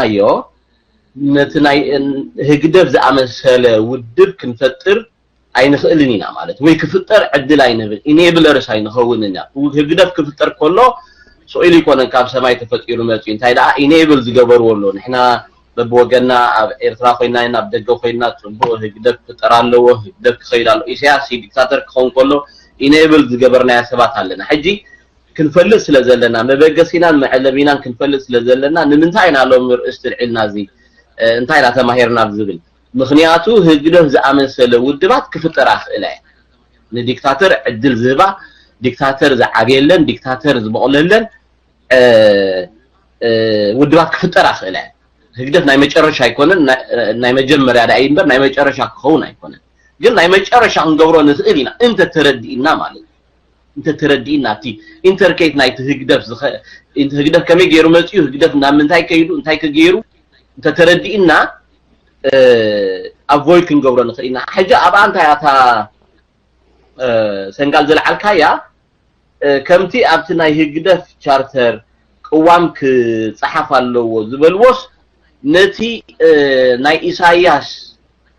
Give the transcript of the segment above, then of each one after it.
ኣዮ ነቲ ናይ ህግደፍ ዝኣመሰለ ውድብ ክንፈጥር ኣይንኽእልን ኢና ማለት ወይ ክፍጠር ዕድል ኣይንህብን ኢኔብለርስ ኣይንኸውን ኢና። ህግደፍ ክፍጠር ከሎ ስኢሉ ይኮነን ካብ ሰማይ ተፈጢሩ መፅኡ እንታይ ደኣ ኢኔብል ዝገበርዎ ኣሎ። ንሕና በብወገና ኣብ ኤርትራ ኮይና ኢና ኣብ ደገ ኮይና ፅቡቕ ህግደፍ ክፍጠር ኣለዎ፣ ህግደፍ ክኸይድ ኣለዎ፣ ኢሳያስ ዲክታተር ክኸውን ከሎ ኢኔብል ዝገበርናያ ሰባት ኣለና። ሕጂ ክንፈልጥ ስለ ዘለና መበገሲናን መዕለቢናን ክንፈልጥ ስለ ዘለና ንምንታይ ኢና ሎም ርእስ ትልዒልና እዚ እንታይ ኢና ተማሂርና ዝብል ምክንያቱ ህግደፍ ዝኣመሰለ ውድባት ክፍጠራ ክእላ እያ ንዲክታተር ዕድል ዝህባ ዲክታተር ዝዓብየለን ዲክታተር ዝበቕለለን ውድባት ክፍጠራ ክእላ እያ ህግደፍ ናይ መጨረሻ ኣይኮነን ናይ መጀመርያ ዳኣ እምበር ናይ መጨረሻ ክኸውን ኣይኮነን ግን ናይ መጨረሻ ክንገብሮ ንኽእል ኢና እንተ ተረዲእና ማለት እዩ እንተ ተረዲእና እቲ ኢንተርኬት ናይቲ ህግደፍ ህግደፍ ከመይ ገይሩ መፅኡ ህግደፍ ናብ ምንታይ ከይዱ እንታይ ከገይሩ እንተ ተረዲእና ኣቮይድ ክንገብሮ ንኽእል ኢና ሕጂ ኣብኣ እንታይ ኣታ ሰንጋል ዘልዓልካያ ከምቲ ኣብቲ ናይ ህግደፍ ቻርተር ቅዋም ክፀሓፍ ኣለዎ ዝበልዎስ ነቲ ናይ ኢሳያስ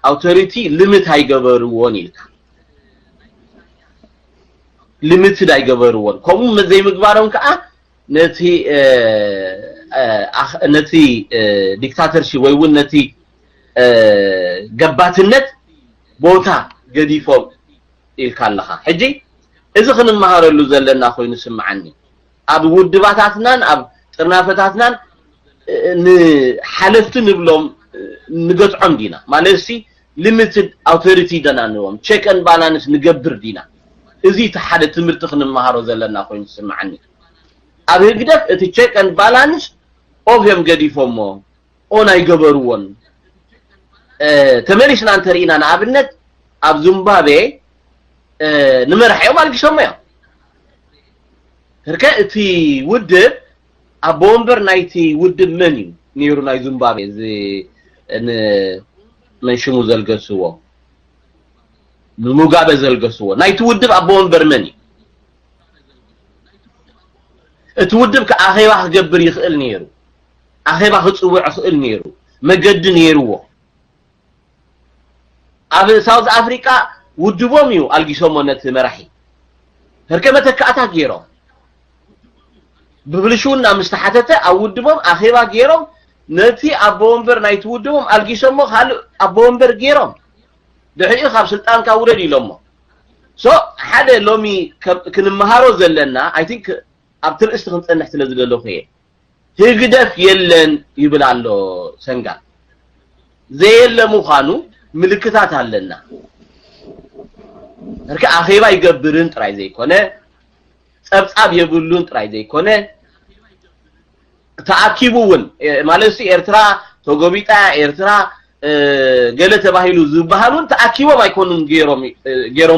ኣውቶሪቲ ልምት ኣይገበርዎን ኢልካ ልምትድ ኣይገበርዎን ከምኡ ዘይምግባሮም ከዓ ነቲ ነቲ ዲክታተርሺፕ ወይ እውን ነቲ ገባትነት ቦታ ገዲፎም ኢልካ ኣለኻ ሕጂ እዚ ክንመሃረሉ ዘለና ኮይኑ ስምዓኒ ኣብ ውድባታትናን ኣብ ጥርናፈታትናን ንሓለፍቲ ንብሎም ንገትዖም ዲና ማለት ሲ ሊሚትድ ኣውቶሪቲ ደና ንዎም ቸክ ን ባላንስ ንገብር ዲና እዚ እቲ ሓደ ትምህርቲ ክንመሃሮ ዘለና ኮይኑ ዝስምዓኒ ኣብ ህግደፍ እቲ ቸክ ን ባላንስ ኦፍ እዮም ገዲፎሞ ኦን ኣይገበርዎን ተመሊስና እንተርኢና ንኣብነት ኣብ ዙምባቤ ንመራሕ እዮም ኣልጊሶሞ እዮም ከርከ እቲ ውድብ ኣቦ ወንበር ናይቲ ውድብ መን እዩ ነይሩ ናይ ዙምባቤ እዚ መንሽሙ ዘልገስዎ ንሙጋበ ዘልገስዎ ናይቲ ውድብ ኣቦ ወንበር መን እዩ እቲ ውድብ ከኣኼባ ክገብር ይኽእል ነይሩ ኣኼባ ክጽውዕ ይኽእል ነይሩ መገዲ ነይርዎ ኣብ ሳውዝ ኣፍሪቃ ውድቦም እዩ ኣልጊሶሞ ነቲ መራሒ ህርከ መተካእታ ገይሮም ብብልሽውና ምስ ተሓተተ ኣብ ውድቦም ኣኼባ ገይሮም ነቲ ኣቦ ወንበር ናይቲ ውድቦም ኣልጊሶሞ ካልእ ኣቦ ወንበር ገይሮም ድሕሪኡ ካብ ስልጣንካ ውረድ ኢሎሞ ሶ ሓደ ሎሚ ክንመሃሮ ዘለና ኣይ ቲንክ ኣብቲ ርእስቲ ክንፀንሕ ስለ ዝደለኹ እየ ህግደፍ የለን ይብል ኣሎ ሰንጋል ዘየለ ምዃኑ ምልክታት ኣለና እርከ ኣኼባ ይገብርን ጥራይ ዘይኮነ ጸብጻብ የብሉን ጥራይ ዘይኮነ ተኣኪቡ እውን ማለት ኤርትራ ተጎቢጣ ኤርትራ ገለ ተባሂሉ ዝበሃል እውን ተኣኪቦም ኣይኮኑን ገይሮም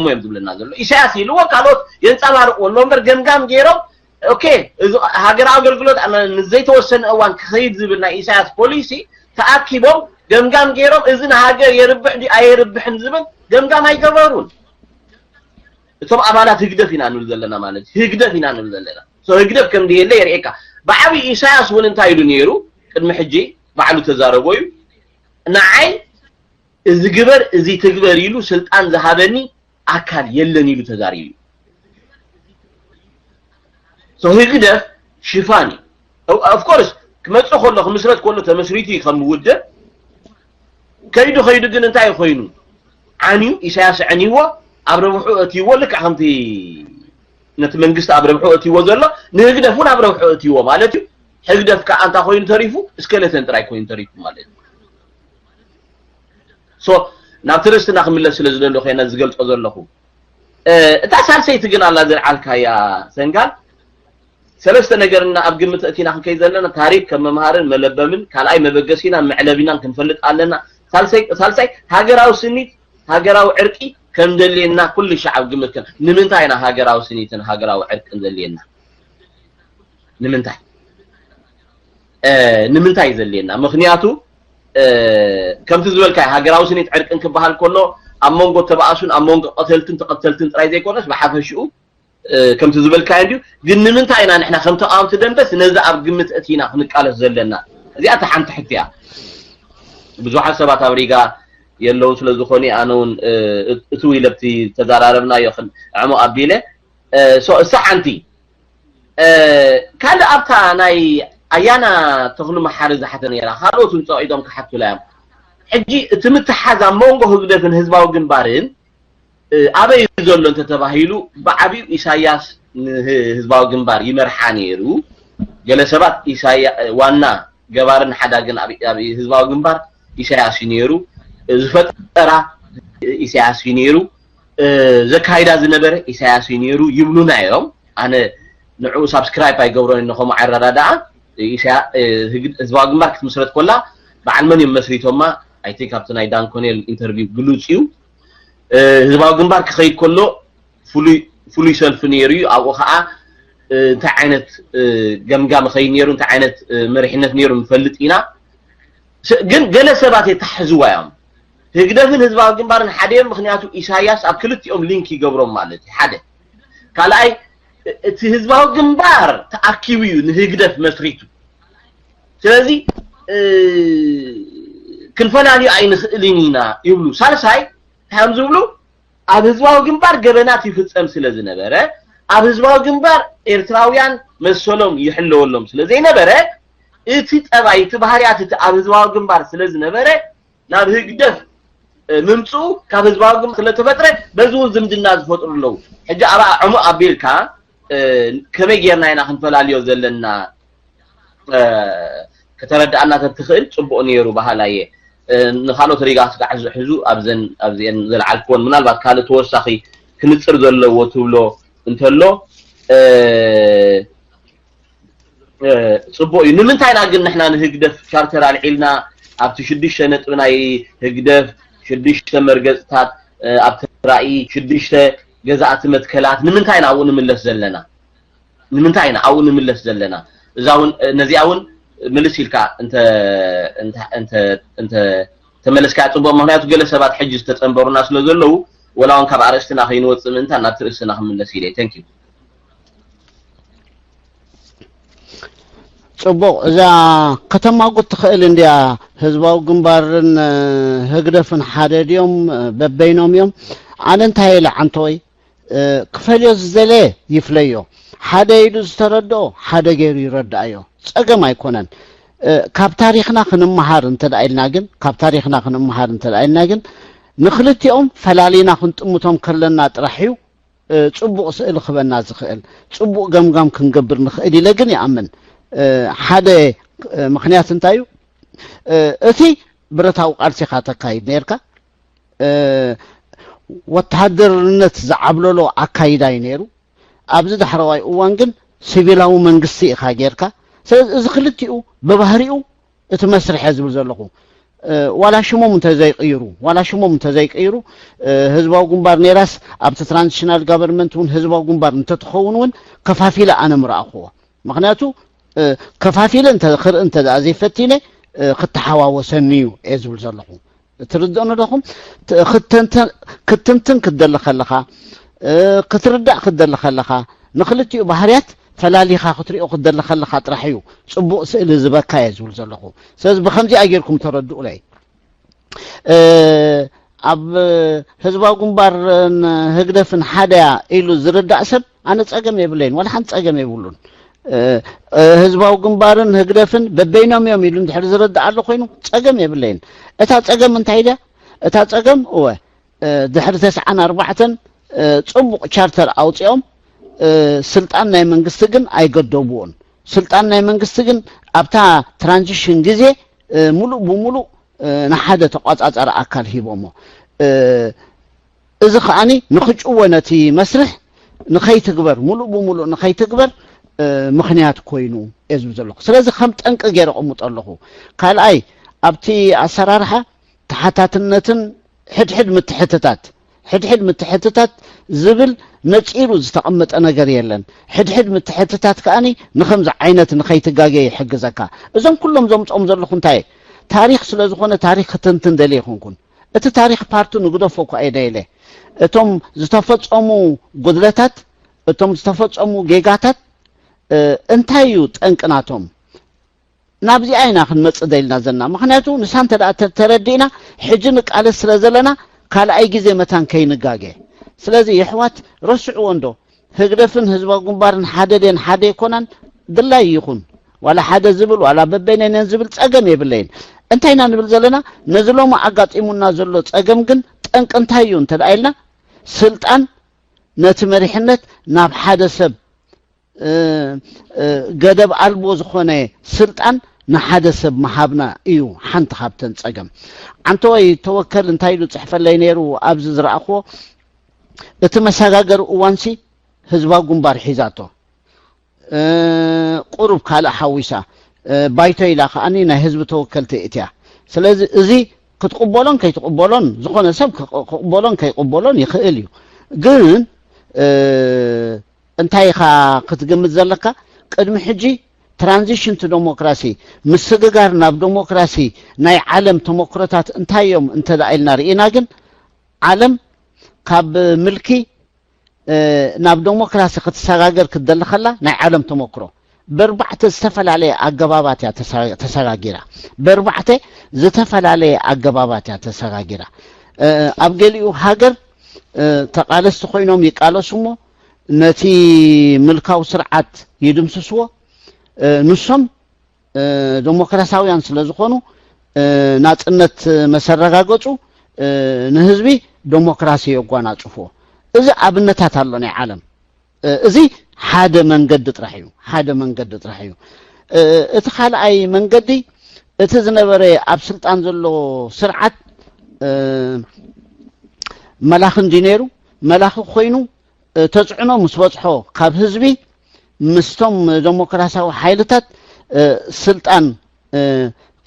እዮም ዝብለና ዘሎ ኢሳያስ ኢልዎ ካልኦት የንፀባርቅዎ ኣሎ እምበር ገምጋም ገይሮም ኦኬ እዚ ሃገራዊ ኣገልግሎት ንዘይተወሰነ እዋን ክኸይድ ዝብል ናይ ኢሳያስ ፖሊሲ ተኣኪቦም ገምጋም ገይሮም እዚ ንሃገር የርብሕ ዲ ኣየርብሕን ዝብል ገምጋም ኣይገበሩን እቶም ኣባላት ህግደፍ ኢና ንብል ዘለና ማለት ህግደፍ ኢና ንብል ዘለና ህግደፍ ከም ድየለ የርእየካ ብዓብይ ኢሳያስ እውን እንታይ ኢሉ ነይሩ ቅድሚ ሕጂ ባዕሉ ተዛረቦ እዩ ንዓይ እዚ ግበር እዚ ትግበር ኢሉ ስልጣን ዝሃበኒ ኣካል የለን ኢሉ ተዛሪቡ እዩ ህግደፍ ሽፋን እዩ ኦፍኮርስ ክመፅእ ከሎ ክምስረት ከሎ ተመስሪቱ እዩ ከም ውድብ ከይዱ ከይዱ ግን እንታይ ኮይኑ ዓንዩ ኢሳያስ ዕንይዎ ኣብ ረብሑ እትይዎ ልክዕ ከምቲ ነቲ መንግስቲ ኣብ ረብሑ እትይዎ ዘሎ ንህግደፍ እውን ኣብ ረብሑ እትይዎ ማለት እዩ ህግደፍ ከዓ እንታይ ኮይኑ ተሪፉ እስከለተን ጥራይ ኮይኑ ተሪፉ ማለት እዩ ሶ ናብቲ ርእስትና ክምለስ ስለ ዝደለኹ እየ ነዚ ዝገልፆ ዘለኹ እታ ሳልሰይቲ ግን ኣላ ዘልዓልካያ ሰንጋል ሰለስተ ነገር እና ኣብ ግምት እቲና ክንከይ ዘለና ታሪክ ከም መምሃርን መለበምን ካልኣይ መበገሲና መዕለቢናን ክንፈልጥ ኣለና ሳልሳይ ሃገራዊ ስኒት ሃገራዊ ዕርቂ ከም ዘድልየና ኩሉ ሻዕ ኣብ ግምት ከን ንምንታይ ኢና ሃገራዊ ስኒትን ሃገራዊ ዕርቅን ዘድልየና ንምንታይ ንምንታይ ዘድልየና ምክንያቱ ከምቲ ዝበልካ ሃገራዊ ስኒት ዕርቅን ክበሃል ከሎ ኣብ መንጎ ተባእሱን ኣብ መንጎ ቀተልትን ተቐተልትን ጥራይ ዘይኮነስ ብሓፈሽኡ ከምቲ ዝበልካዮ እንድዩ ግን ንምንታይ ኢና ንሕና ከም ተቃወምቲ ደንበስ ነዚ ኣብ ግምት እቲና ክንቃለስ ዘለና እዚኣ እታ ሓንቲ ሕቶ እያ። ብዙሓት ሰባት ኣብ ሪጋ የለውን ስለ ዝኾኑ ኣነ እውን እትው ኢለ ኣብቲ ተዘራረብናዮ ክን ዕሙቕ ኣቢለ እሳ ሓንቲ ካልእ ኣብታ ናይ ኣያና ተኽሉ መሓሪ ዝሓተ ነይራ። ካልኦት እውን ፀቒጦም ክሓቱላ እዮም። ሕጂ እቲ ምትሓዝ ኣብ መንጎ ህግደፍን ህዝባዊ ግንባርን ኣበይ ዘሎ እንተተባሂሉ ብዓብዩ ኢሳያስ ንህዝባዊ ግንባር ይመርሓ ነይሩ። ገለ ሰባት ዋና ገባርን ሓዳግን ኣብ ህዝባዊ ግንባር ኢሳያስ እዩ ነይሩ። ዝፈጠራ ኢሳያስ እዩ ነይሩ። ዘካይዳ ዝነበረ ኢሳያስ እዩ ነይሩ ይብሉና እዮም። ኣነ ንዕኡ ሳብስክራይብ ኣይገብሮን ነኸም ኣረዳድኣ። ህዝባዊ ግንባር ክትምስረት ኮላ በዓል መን እዮም መስሪቶማ? ኣይ ቲንክ ኣብቲ ናይ ዳንኮኔል ኢንተርቪው ግሉፅ እዩ። ህዝባዊ ግንባር ክኸይድ ከሎ ፍሉይ ሰልፊ ነይሩ እዩ። ኣብኡ ከዓ እንታይ ዓይነት ገምጋም ኸይድ ነይሩ፣ እንታይ ዓይነት መሪሕነት ነይሩ ንፈልጥ ኢና። ግን ገለ ሰባት የተሓዝዋ እዮም። ህግደፍን ህዝባዊ ግንባርን ሓደ እዮም። ምክንያቱ ኢሳያስ ኣብ ክልቲኦም ሊንክ ይገብሮም ማለት እዩ። ሓደ ካልኣይ እቲ ህዝባዊ ግንባር ተኣኪቡ እዩ ንህግደፍ መስሪቱ። ስለዚ ክንፈላልዩ ኣይንኽእልን ኢና ይብሉ። ሳልሳይ እንታይ እዮም ዝብሉ? ኣብ ህዝባዊ ግንባር ገበናት ይፍጸም ስለ ዝነበረ ኣብ ህዝባዊ ግንባር ኤርትራውያን መሰሎም ይሕለወሎም ስለ ዘይነበረ እቲ ጠባይ እቲ ባህርያት እቲ ኣብ ህዝባዊ ግንባር ስለ ዝነበረ ናብ ህግደፍ ምምፅኡ ካብ ህዝባዊ ግንባር ስለተፈጥረ በዚ እውን ዝምድና ዝፈጥሩ ኣለዉ። ሕጂ ኣብኣ ዕሙቕ ኣቢልካ ከመይ ጌርና ኢና ክንፈላልዮ ዘለና ከተረድኣና ተትኽእል ፅቡቕ ነይሩ በሃላ እየ። ንካልኦት ሪጋ ስጋዕ ዝሕዙ ኣብዘን ኣብዚአን ዘልዓልክዎን ምናልባት ካልእ ተወሳኺ ክንፅር ዘለዎ ትብሎ እንተሎ ፅቡቕ እዩ። ንምንታይ ኢና ግን ንሕና ንህግደፍ ቻርተር ኣልዒልና ኣብቲ ሽዱሽተ ነጥቢ ናይ ህግደፍ ሽዱሽተ መርገፅታት ኣብቲ ራእይ ሽዱሽተ ገዛእቲ መትከላት ንምንታይ ኢና ኣብኡ ንምለስ ዘለና? ንምንታይ ኢና ኣብኡ ንምለስ ዘለና? እዛ እውን ነዚኣ እውን ምልስ ኢልካ እንተ እንተ እንተ እንተ ተመለስካ ጽቡቕ። ምክንያቱ ገለ ሰባት ሕጂ ዝተጸንበሩና ስለ ዘለዉ ወላ እውን ካብ ኣርእስትና ከይንወጽእ ምእንታን ናብቲ ርእስና ክንምለስ ኢለ። Thank you። ጽቡቕ። እዛ ከተማጉት ትኽእል እንድያ። ህዝባዊ ግንባርን ህግደፍን ሓደ ድዮም? በበይኖም እዮም? ኣነ እንታይ ኢለ ዓንተወይ ክፈልዮ ዝደለ ይፍለዮ። ሓደ ኢሉ ዝተረድኦ ሓደ ገይሩ ይረድኣዮ። ጸገም ኣይኮነን። ካብ ታሪኽና ክንመሃር እንተ ኢልና ግን ካብ ታሪኽና ክንመሃር እንተ ኢልና ግን ንክልቲኦም ፈላሊና ክንጥምቶም ከለና ጥራሕ እዩ ጽቡቕ ስእሊ ክበና ዝኽእል። ጽቡቕ ገምጋም ክንገብር ንኽእል ኢለ ግን ይኣምን። ሓደ ምኽንያት እንታይ እዩ? እቲ ብረታዊ ቃልሲኻ ተካይድ ነርካ ወተሃደርነት ዝዓብለሎ ኣካይዳ እዩ ነይሩ። ኣብዚ ዳሕረዋይ እዋን ግን ሲቪላዊ መንግስቲ ኢኻ ጌርካ። ስለዚ እዚ ክልቲኡ ብባህሪኡ እቲ መስርሕ እየ ዝብል ዘለኹ። ዋላ ሽሞም እንተዘይቅይሩ ዋላ ሽሞም እንተዘይቅይሩ ህዝባዊ ግንባር ኔራስ ኣብቲ ትራንዚሽናል ጋቨርንመንት እውን ህዝባዊ ግንባር እንተትኸውን እውን ከፋፊለ ኣነ ምረኣኽዎ። ምክንያቱ ከፋፊለ ክርኢ እንተ ዘይፈቲነ ክተሓዋወሰኒ እዩ እየ ዝብል ዘለኹ። ትርድእኒ ዶኹም? ክትንትን ክትደሊ ከለኻ ክትርዳእ ክትደሊ ከለኻ ንክልቲኡ ባህርያት ፈላሊኻ ክትሪኦ ክትደሊ ከለኻ ጥራሕ እዩ ፅቡቕ ስእሊ ዝበካ እየ ዝብል ዘለኹ። ስለዚ ብከምዚኣ ጌርኩም ተረድኡለይ። ኣብ ህዝባዊ ግንባርን ህግደፍን ሓደያ ኢሉ ዝርዳእ ሰብ ኣነ ጸገም የብለይን፣ ዋላ ሓንቲ ጸገም የብሉን። ህዝባዊ ግንባርን ህግደፍን በበይኖም እዮም ኢሉ እንድሕር ዝርዳእ ኣሎ ኮይኑ ጸገም የብለይን። እታ ጸገም እንታይ ድያ? እታ ጸገም እወ ድሕሪ ተስዓን ኣርባዕተን ጽቡቕ ቻርተር ኣውጺኦም ስልጣን ናይ መንግስቲ ግን ኣይገደብዎን። ስልጣን ናይ መንግስቲ ግን ኣብታ ትራንዚሽን ግዜ ሙሉእ ብሙሉእ ንሓደ ተቋጻጻሪ ኣካል ሂቦሞ። እዚ ከኣኒ ንክጭወ ነቲ መስርሕ ንኸይትግበር ሙሉእ ብሙሉእ ንኸይትግበር ምኽንያት ኮይኑ እየ ዝብል ዘለኹ። ስለዚ ከም ጠንቂ ገይረ እቕምጦ ኣለኹ። ካልኣይ ኣብቲ ኣሰራርሓ ተሓታትነትን ሕድሕድ ምትሕትታት ሕድሕድ ምትሕትታት ዝብል ነጺሩ ዝተቐመጠ ነገር የለን። ሕድሕድ ምትሕትታት ከኣኒ ንኸምዚ ዓይነት ንኸይትጋገ ይሕግዘካ። እዞም ኩሎም ዘምጾም ዘለኹ እንታይ ታሪኽ ስለ ዝኾነ ታሪኽ ክትንትን ደልየ ይኹንኩን እቲ ታሪኽ ፓርቱ ንግደፎ እኳ እየ ደይለ እቶም ዝተፈጸሙ ጉድለታት እቶም ዝተፈጸሙ ጌጋታት እንታይ እዩ ጠንቅናቶም ናብዚኣ ኢና ክንመጽእ ደልና ዘለና። ምኽንያቱ ንሳ እንተ ደኣ ተ-፣ ተረዲእና፣ ሕጂ ንቃለስ ስለ ዘለና፣ ካልኣይ ግዜ መታን ከይንጋገ። ስለዚ የሕዋት ረስዕዎ እንዶ፣ ህግደፍን ህዝባዊ ግንባርን ሓደ ድየን ሓደ ኣይኮናን፣ ድላይ ይኹን። ዋላ ሓደ ዝብል፣ ዋላ በበይነን ዝብል ጸገም የብለይን። እንታይ ኢና ንብል ዘለና? ነዚ ሎሚ ኣጋጢሙና ዘሎ ጸገም ግን ጠንቂ እንታይ እዩ እንተ ደኣ ኢልና፣ ስልጣን ነቲ መሪሕነት ናብ ሓደ ሰብ፣ እ፣ እ፣ ገደብ ኣልቦ ዝኾነ ስልጣን ንሓደ ሰብ ምሃብና እዩ ሓንቲ ካብተን ጸገም። ዓንተወይ ተወከል እንታይ ኢሉ ጽሕፈለይ ነይሩ ኣብዚ ዝረኣኽዎ፣ እቲ መሰጋገሪ እዋንሲ ህዝባዊ ግንባር ሒዛቶ፣ እ፣ ቁሩብ ካልእ ሓዊሳ፣ እ፣ ባይቶ ኢላ ከኣኒ ናይ ህዝቢ ተወከልቲ እትያ። ስለዚ እዚ ክትቕበሎን ከይትቕበሎን፣ ዝኾነ ሰብ ክቕ-፣ ክቕበሎን ከይቕበሎን ይኽእል እዩ። ግን፣ እ፣ እንታይ ኢኻ ክትግምት ዘለካ? ቅድሚ ሕጂ ትራንዚሽን ቱ ዶሞክራሲ፣ ምስግጋር ናብ ዶሞክራሲ ናይ ዓለም ተሞክሮታት እንታይ እዮም እንተ ደኣ ኢልና ርኢና ግን፣ ዓለም ካብ ምልኪ፣ እ፣ ናብ ዶሞክራሲ ክትሰጋገር ክትደሊ ከላ ናይ ዓለም ተሞክሮ ብኣርባዕተ ዝተፈላለየ ኣገባባት እያ ተሰ-፣ ተሰጋጊራ። ብኣርባዕተ ዝተፈላለየ ኣገባባት እያ ተሰጋጊራ። እ፣ ኣብ ገሊኡ ሃገር፣ እ፣ ተቓለስቲ ኮይኖም ይቃለሱ እሞ ነቲ ምልካዊ ስርዓት ይድምስስዎ። እ፣ ንሶም እ፣ ዶሞክራሲያውያን ስለ ዝኾኑ፣ እ፣ ናጽነት መሰረጋገጹ፣ እ፣ ንህዝቢ ዶሞክራሲ የጓናጽፍዎ። እዚ ኣብነታት ኣሎ ናይ ዓለም። እ፣ እዚ ሓደ መንገዲ ጥራሕ እዩ። ሓደ መንገዲ ጥራሕ እዩ። እ፣ እቲ ካልኣይ መንገዲ፣ እቲ ዝነበረ ኣብ ስልጣን ዘሎ ስርዓት፣ እ፣ መላኺ እንዲ ነይሩ፣ መላኺ ኮይኑ፣ እ፣ ተጽዕኖ ምስ በጽሖ ካብ ህዝቢ ምስቶም ዶሞክራሲያዊ ሓይልታት፣ እ፣ ስልጣን፣ እ፣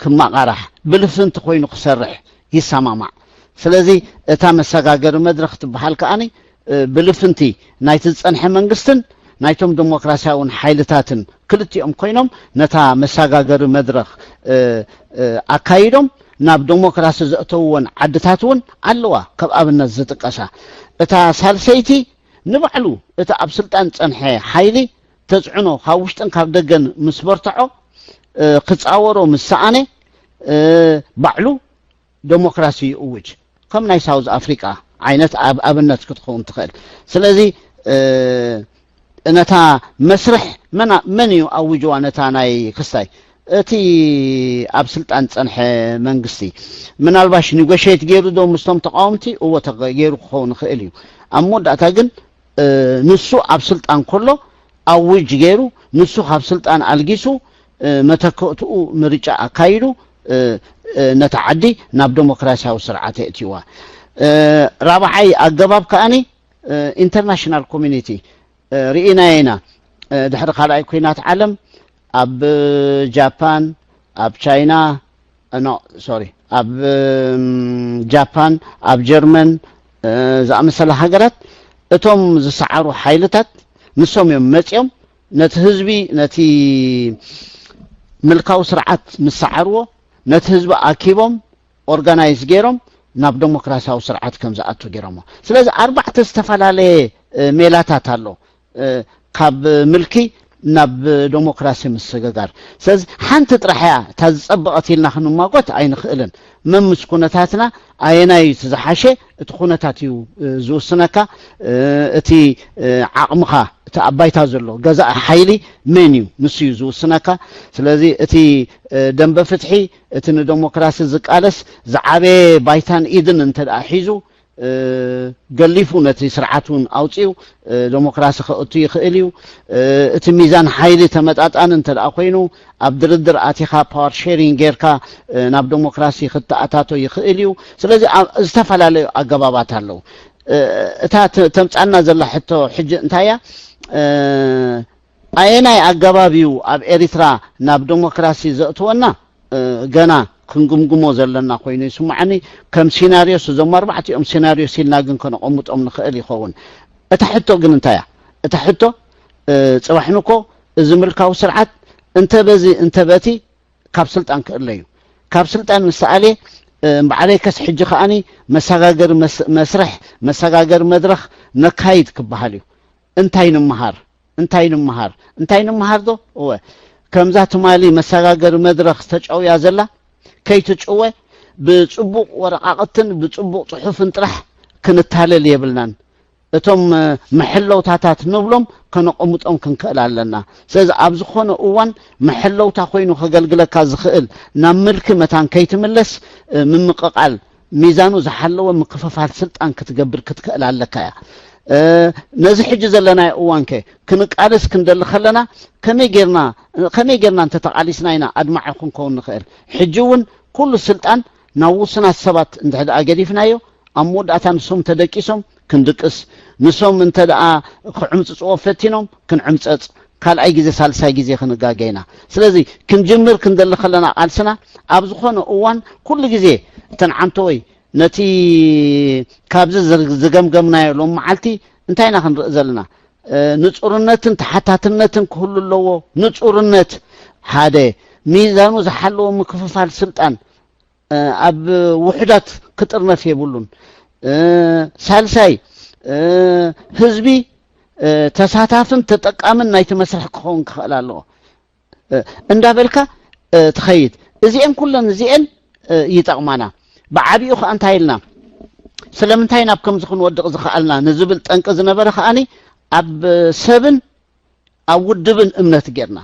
ክመቓራሕ ብልፍንቲ ኮይኑ ክሰርሕ ይሰማማዕ። ስለዚ እታ መሰጋገሪ መድረኽ ትበሃል ከኣኒ፣ እ፣ ብልፍንቲ ናይቲ ዝጸንሐ መንግስትን ናይቶም ዶሞክራሲያውን ሓይልታትን ክልቲኦም ኮይኖም ነታ መሰጋገሪ መድረኽ፣ እ፣ እ፣ ኣካይዶም ናብ ዶሞክራሲ ዘእተውወን ዓድታት እውን ኣለዋ። ካብ ኣብነት ዝጥቀሳ እታ ሳልሰይቲ ንባዕሉ እቲ ኣብ ስልጣን ዝጸንሐ ሓይሊ ተጽዕኖ ካብ ውሽጥን ካብ ደገን ምስ በርትዖ፣ እ፣ ክጻወሮ ምስ ሰኣነ፣ እ፣ ባዕሉ ደሞክራሲ ይእውጅ። ከም ናይ ሳውዝ ኣፍሪቃ ዓይነት ኣብ ኣብነት ክትኸውን ትኽእል። ስለዚ፣ እ፣ ነታ መስርሕ መን ኣ-፣ መን እዩ ኣዊጅዋ ነታ ናይ ክስታይ? እቲ ኣብ ስልጣን ዝጸንሐ መንግስቲ። ምናልባሽ ኒጎሽየት ገይሩ ዶ ምስቶም ተቃወምቲ? እወ፣ ተገ-፣ ገይሩ ክኸውን ይኽእል እዩ። ኣብ መወዳእታ ግን፣ እ፣ ንሱ ኣብ ስልጣን ከሎ ኣውጅ ገይሩ፣ ንሱ ካብ ስልጣን ኣልጊሱ፣ እ፣ መተክእትኡ ምርጫ ኣካይዱ፣ እ፣ እ፣ ነታ ዓዲ ናብ ደሞክራሲያዊ ስርዓት የእትይዋ። እ፣ ራብዓይ ኣገባብ ከኣኒ፣ እ፣ ኢንተርናሽናል ኮሚኒቲ፣ እ፣ ርኢናዮ ኢና። እ፣ ድሕሪ ካልኣይ ኲናት ዓለም ኣብ ጃፓን፣ ኣብ ቻይና፣ እ፣ ኖ፣ ሶሪ፣ ኣብ፣ እም፣ ጃፓን፣ ኣብ ጀርመን፣ እ፣ ዝኣመሰላ ሃገራት እቶም ዝሰዓሩ ሓይልታት ንሶም እዮም መጺኦም ነቲ ህዝቢ፣ ነቲ ምልካዊ ስርዓት ምስ ሰዓርዎ፣ ነቲ ህዝቢ ኣኪቦም፣ ኦርጋናይዝ ገይሮም ናብ ደሞክራሲያዊ ስርዓት ከም ዝኣቱ ገይሮሞ። ስለዚ ኣርባዕተ ዝተፈላለየ፣ እ፣ ሜላታት ኣሎ፣ እ፣ ካብ ምልኪ ናብ ደሞክራሲ ምስግጋር። ስለዚ ሓንቲ ጥራሕ እያ እታ ዝጸበቐት ኢልና ክንማጎት ኣይንኽእልን። መምስ ኩነታትና ኣየናይ እዩ እቲ ዝሓሸ፣ እቲ ኩነታት እዩ፣ እ፣ ዝውስነካ። እ፣ እቲ፣ እ፣ ዓቕምኻ፣ እቲ ኣብ ባይታ ዘሎ ገዛኢ ሓይሊ መን እዩ፣ ንሱ እዩ ዝውስነካ። ስለዚ እቲ፣ እ፣ ደንበ ፍትሒ፣ እቲ ንደሞክራሲ ዝቃለስ ዝዓበየ ባይታን ኢድን እንተ ደኣ ሒዙ፣ እ፣ ገሊፉ ነቲ ስርዓት እውን ኣውጺኡ፣ እ፣ ደሞክራሲ ከእቱ ይኽእል እዩ። እ፣ እቲ ሚዛን ሓይሊ ተመጣጣኒ እንተ ደኣ ኮይኑ፣ ኣብ ድርድር ኣቲኻ ፓወር ሼሪንግ ጌርካ፣ እ፣ ናብ ደሞክራሲ ክተኣታቶ ይኽእል እዩ። ስለዚ ኣብ ዝተፈላለዩ ኣገባባት ኣለዉ። እ፣ እታ ተ-፣ ተምጻና ዘላ ሕቶ ሕጂ እንታይ እያ? እ፣ ኣየናይ ኣገባብ እዩ ኣብ ኤሪትራ ናብ ደሞክራሲ ዘእትወና? እ፣ ገና ክንግምግሞ ዘለና ኮይኑ ይስምዓኒ። ከም ሲናሪዮስ፣ እዞም ኣርባዕቲኦም ሲናሪዮስ ኢልና ግን ከነቐምጦም ንኽእል ይኸውን። እታ ሕቶ ግን እንታይ እያ? እታ ሕቶ፣ እ፣ ጽባሕ ንኮ እዚ ምልካዊ ስርዓት እንተ በዚ እንተ በቲ ካብ ስልጣን ክእለ እዩ። ካብ ስልጣን ምስ ተኣልየ፣ እ፣ እምበዓለይከስ ሕጂ ከኣኒ መሰጋገሪ መስ-፣ መስርሕ፣ መሰጋገሪ መድረኽ ነካይድ ክበሃል እዩ። እንታይ ንምሃር? እንታይ ንምሃር? እንታይ ንምሃር ዶ? እወ፣ ከምዛ ትማሊ መሰጋገሪ መድረኽ ተጨውያ ዘላ ከይትጭወ ብጽቡቕ ወረቓቕትን ብጽቡቕ ጽሑፍን ጥራሕ ክንታለል የብልናን። እቶም መሐለውታታት ንብሎም ከነቐምጦም ክንክእል ኣለና። ስለዚ ኣብ ዝኾነ እዋን መሐለውታ ኮይኑ ከገልግለካ ዝኽእል ናብ ምልኪ መታን ከይትምለስ ምምቕቓል፣ ሚዛኑ ዝሓለወ ምክፍፋል ስልጣን ክትገብር ክትክእል ኣለካ እያ። ነዚ ሕጂ ዘለናዮ እዋን ከ ክንቃለስ ክንደሊ ከለና ከመይ ጌርና ከመይ ጌርና እንተተቓሊስና ኢና ኣድማዒ ክንከውን ንኽእል? ሕጂ እውን ኩሉ ስልጣን ናብ ውሱናት ሰባት እንድሕር ደኣ ገዲፍናዮ፣ ኣብ መወዳእታ ንሶም ተደቂሶም ክንድቅስ፣ ንሶም እንተ ደኣ ክዕምጽጽዎ ፈቲኖም ክንዕምጸጽ፣ ካልኣይ ግዜ ሳልሳይ ግዜ ክንጋገ ኢና። ስለዚ ክንጅምር ክንደሊ ከለና ቃልስና ኣብ ዝኾነ እዋን ኩሉ ግዜ ተንዓምተወይ ነቲ ካብዚ ዝገምገምናዮ ሎም መዓልቲ እንታይ ኢና ክንርኢ ዘለና? ንጹርነትን ተሓታትነትን ክህሉ ኣለዎ። ንጹርነት ሓደ፣ ሚዛኑ ዝሓለወ ምክፍፋል ስልጣን ኣብ ውሑዳት ክጥርነፍ የብሉን። ሳልሳይ፣ ህዝቢ ተሳታፍን ተጠቃምን ናይቲ መስርሕ ክኸውን ክኽእል ኣለዎ። እንዳበልካ ትኸይድ። እዚኤን ኩለን እዚኤን ይጠቕማና። ብዓቢኡ ከኣ እንታይ ኢልና ስለምንታይ ናብ ከምዚ ክንወድቕ ዝኸኣልና ንዝብል ጠንቂ ዝነበረ ከኣኒ ኣብ ሰብን ኣብ ውድብን እምነት ጌርና።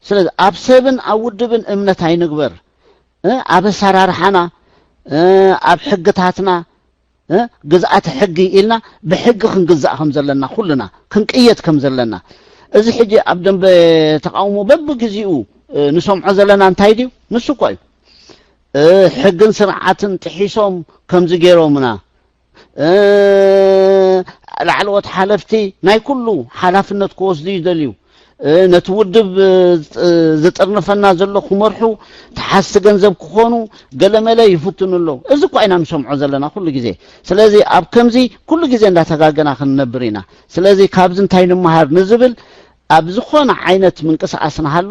ስለዚ ኣብ ሰብን ኣብ ውድብን እምነት ኣይንግበር። ኣብ ኣሰራርሓና፣ ኣብ ሕግታትና፣ ግዝኣተ ሕጊ ኢልና ብሕጊ ክንግዛእ ከም ዘለና ኩልና ክንቅየድ ከም ዘለና። እዚ ሕጂ ኣብ ደንበ ተቃውሞ በብግዚኡ ንሰምዖ ዘለና እንታይ ድዩ? ንሱ እኮ እዩ። ሕግን ስርዓትን ጥሒሶም ከምዚ ገይሮምና። ላዕለዎት ሓለፍቲ ናይ ኩሉ ሓላፍነት ክወስዱ ይደልዩ። ነቲ ውድብ ዝጥርንፈና ዘሎ ክመርሑ፣ ተሓዝቲ ገንዘብ ክኾኑ ገለመለ ይፍትኑ ኣለዉ። እዚ እኳ ኢና ንሰምዖ ዘለና ኩሉ ግዜ። ስለዚ ኣብ ከምዚ ኩሉ ግዜ እንዳተጋገና ክንነብር ኢና። ስለዚ ካብዚ እንታይ ንምሃር ንዝብል ኣብ ዝኾነ ዓይነት ምንቅስቃስ ንሃሉ፣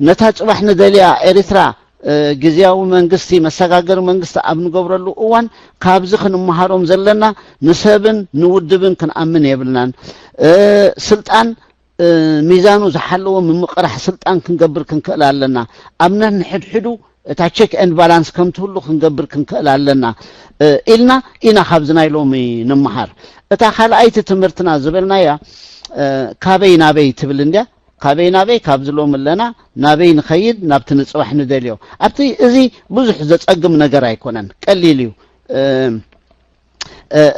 ነታ ጽባሕ ንደልያ ኤርትራ ግዝያዊ መንግስቲ፣ መሰጋገሪ መንግስቲ ኣብ ንገብረሉ እዋን ካብዚ ክንመሃሮም ዘለና ንሰብን ንውድብን ክንኣምን የብልናን። ስልጣን ሚዛኑ ዝሓለወ ምምቕራሕ ስልጣን ክንገብር ክንክእል ኣለና። ኣብ ነንሕድሕዱ እታ ቸክ ኤንድ ባላንስ ከም ትህሉ ክንገብር ክንክእል ኣለና ኢልና ኢና ካብዚ ናይ ሎሚ ንምሃር። እታ ካልኣይቲ ትምህርትና ዝበልናያ ካበይ ናበይ ትብል እንድያ። ካበይ ናበይ? ካብዚ ሎሚ ኣለና ናበይ ንኸይድ? ናብቲ ንጽባሕ ንደልዮ። ኣብቲ እዚ ብዙሕ ዘጸግም ነገር ኣይኮነን፣ ቀሊል እዩ።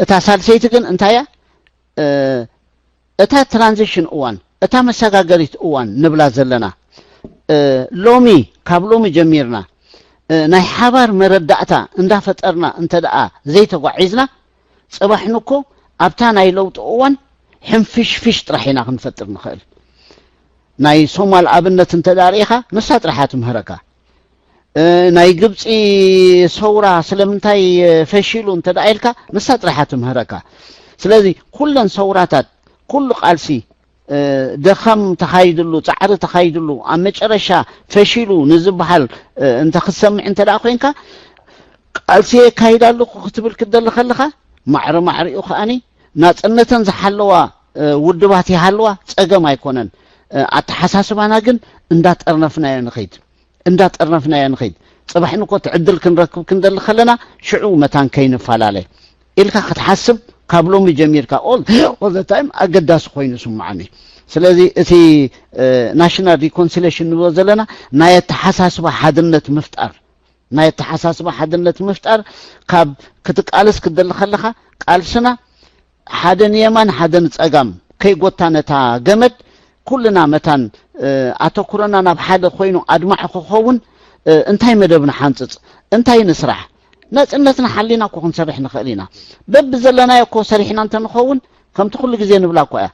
እታ ሳልሰይቲ ግን እንታይ እያ? እታ ትራንዚሽን እዋን፣ እታ መሰጋገሪት እዋን ንብላ ዘለና ሎሚ፣ ካብ ሎሚ ጀሚርና ናይ ሓባር መረዳእታ እንዳፈጠርና እንተ ደኣ ዘይተጓዒዝና፣ ጽባሕ ንኮ ኣብታ ናይ ለውጢ እዋን ሕንፍሽፍሽ ጥራሕ ኢና ክንፈጥር ንኽእል። ናይ ሶማል ኣብነት እንተ ደኣ ርኢኻ፣ ንሳ ጥራሕ እያ ትምህረካ። ናይ ግብጺ ሰውራ ስለምንታይ ፈሺሉ እንተ ደኣ ኢልካ፣ ንሳ ጥራሕ እያ ትምህረካ። ስለዚ ኩለን ሰውራታት፣ ኩሉ ቃልሲ ደኸም ተኻይድሉ፣ ጻዕሪ ተኻይድሉ፣ ኣብ መጨረሻ ፈሺሉ ንዝበሃል እንተ ክትሰምዕ እንተ ደኣ ኮይንካ፣ ቃልሲ የካይድ ኣለኹ ክትብል ክትደሊ ከለኻ፣ ማዕረ ማዕሪኡ ከኣኒ ናጽነተን ዝሓለዋ ውድባት ይሃልዋ፣ ጸገም ኣይኮነን። ኣተሓሳስባና ግን እንዳጠርነፍናዮ ንኸይድ፣ እንዳጠርነፍናዮ ንኸይድ። ጽባሕ ንኮ እቲ ዕድል ክንረክብ ክንደሊ ከለና፣ ሽዑ መታን ከይንፈላለ ኢልካ ክትሓስብ፣ ካብ ሎሚ ጀሚርካ፣ all all the time ኣገዳሲ ኮይኑ ይስምዓኒ። ስለዚ እቲ ናሽናል ሪኮንሲሌሽን ንብሎ ዘለና ናይ ኣተሓሳስባ ሓድነት ምፍጣር፣ ናይ ኣተሓሳስባ ሓድነት ምፍጣር፣ ካብ ክትቃለስ ክትደሊ ከለኻ፣ ቃልስና ሓደ ንየማን ሓደ ንጸጋም ከይጎታ፣ ነታ ገመድ ኩልና መታን ኣተኩሮና ናብ ሓደ ኮይኑ ኣድማዒ ክኸውን እንታይ መደብ ንሓንጽጽ? እንታይ ንስራሕ? ናጽነትና ሓሊና እኮ ክንሰርሕ ንኽእል ኢና። በብዘለናዮ እኮ ሰሪሕና እንተንኸውን፣ ከምቲ ኩሉ ግዜ ንብላ እኮ እያ፣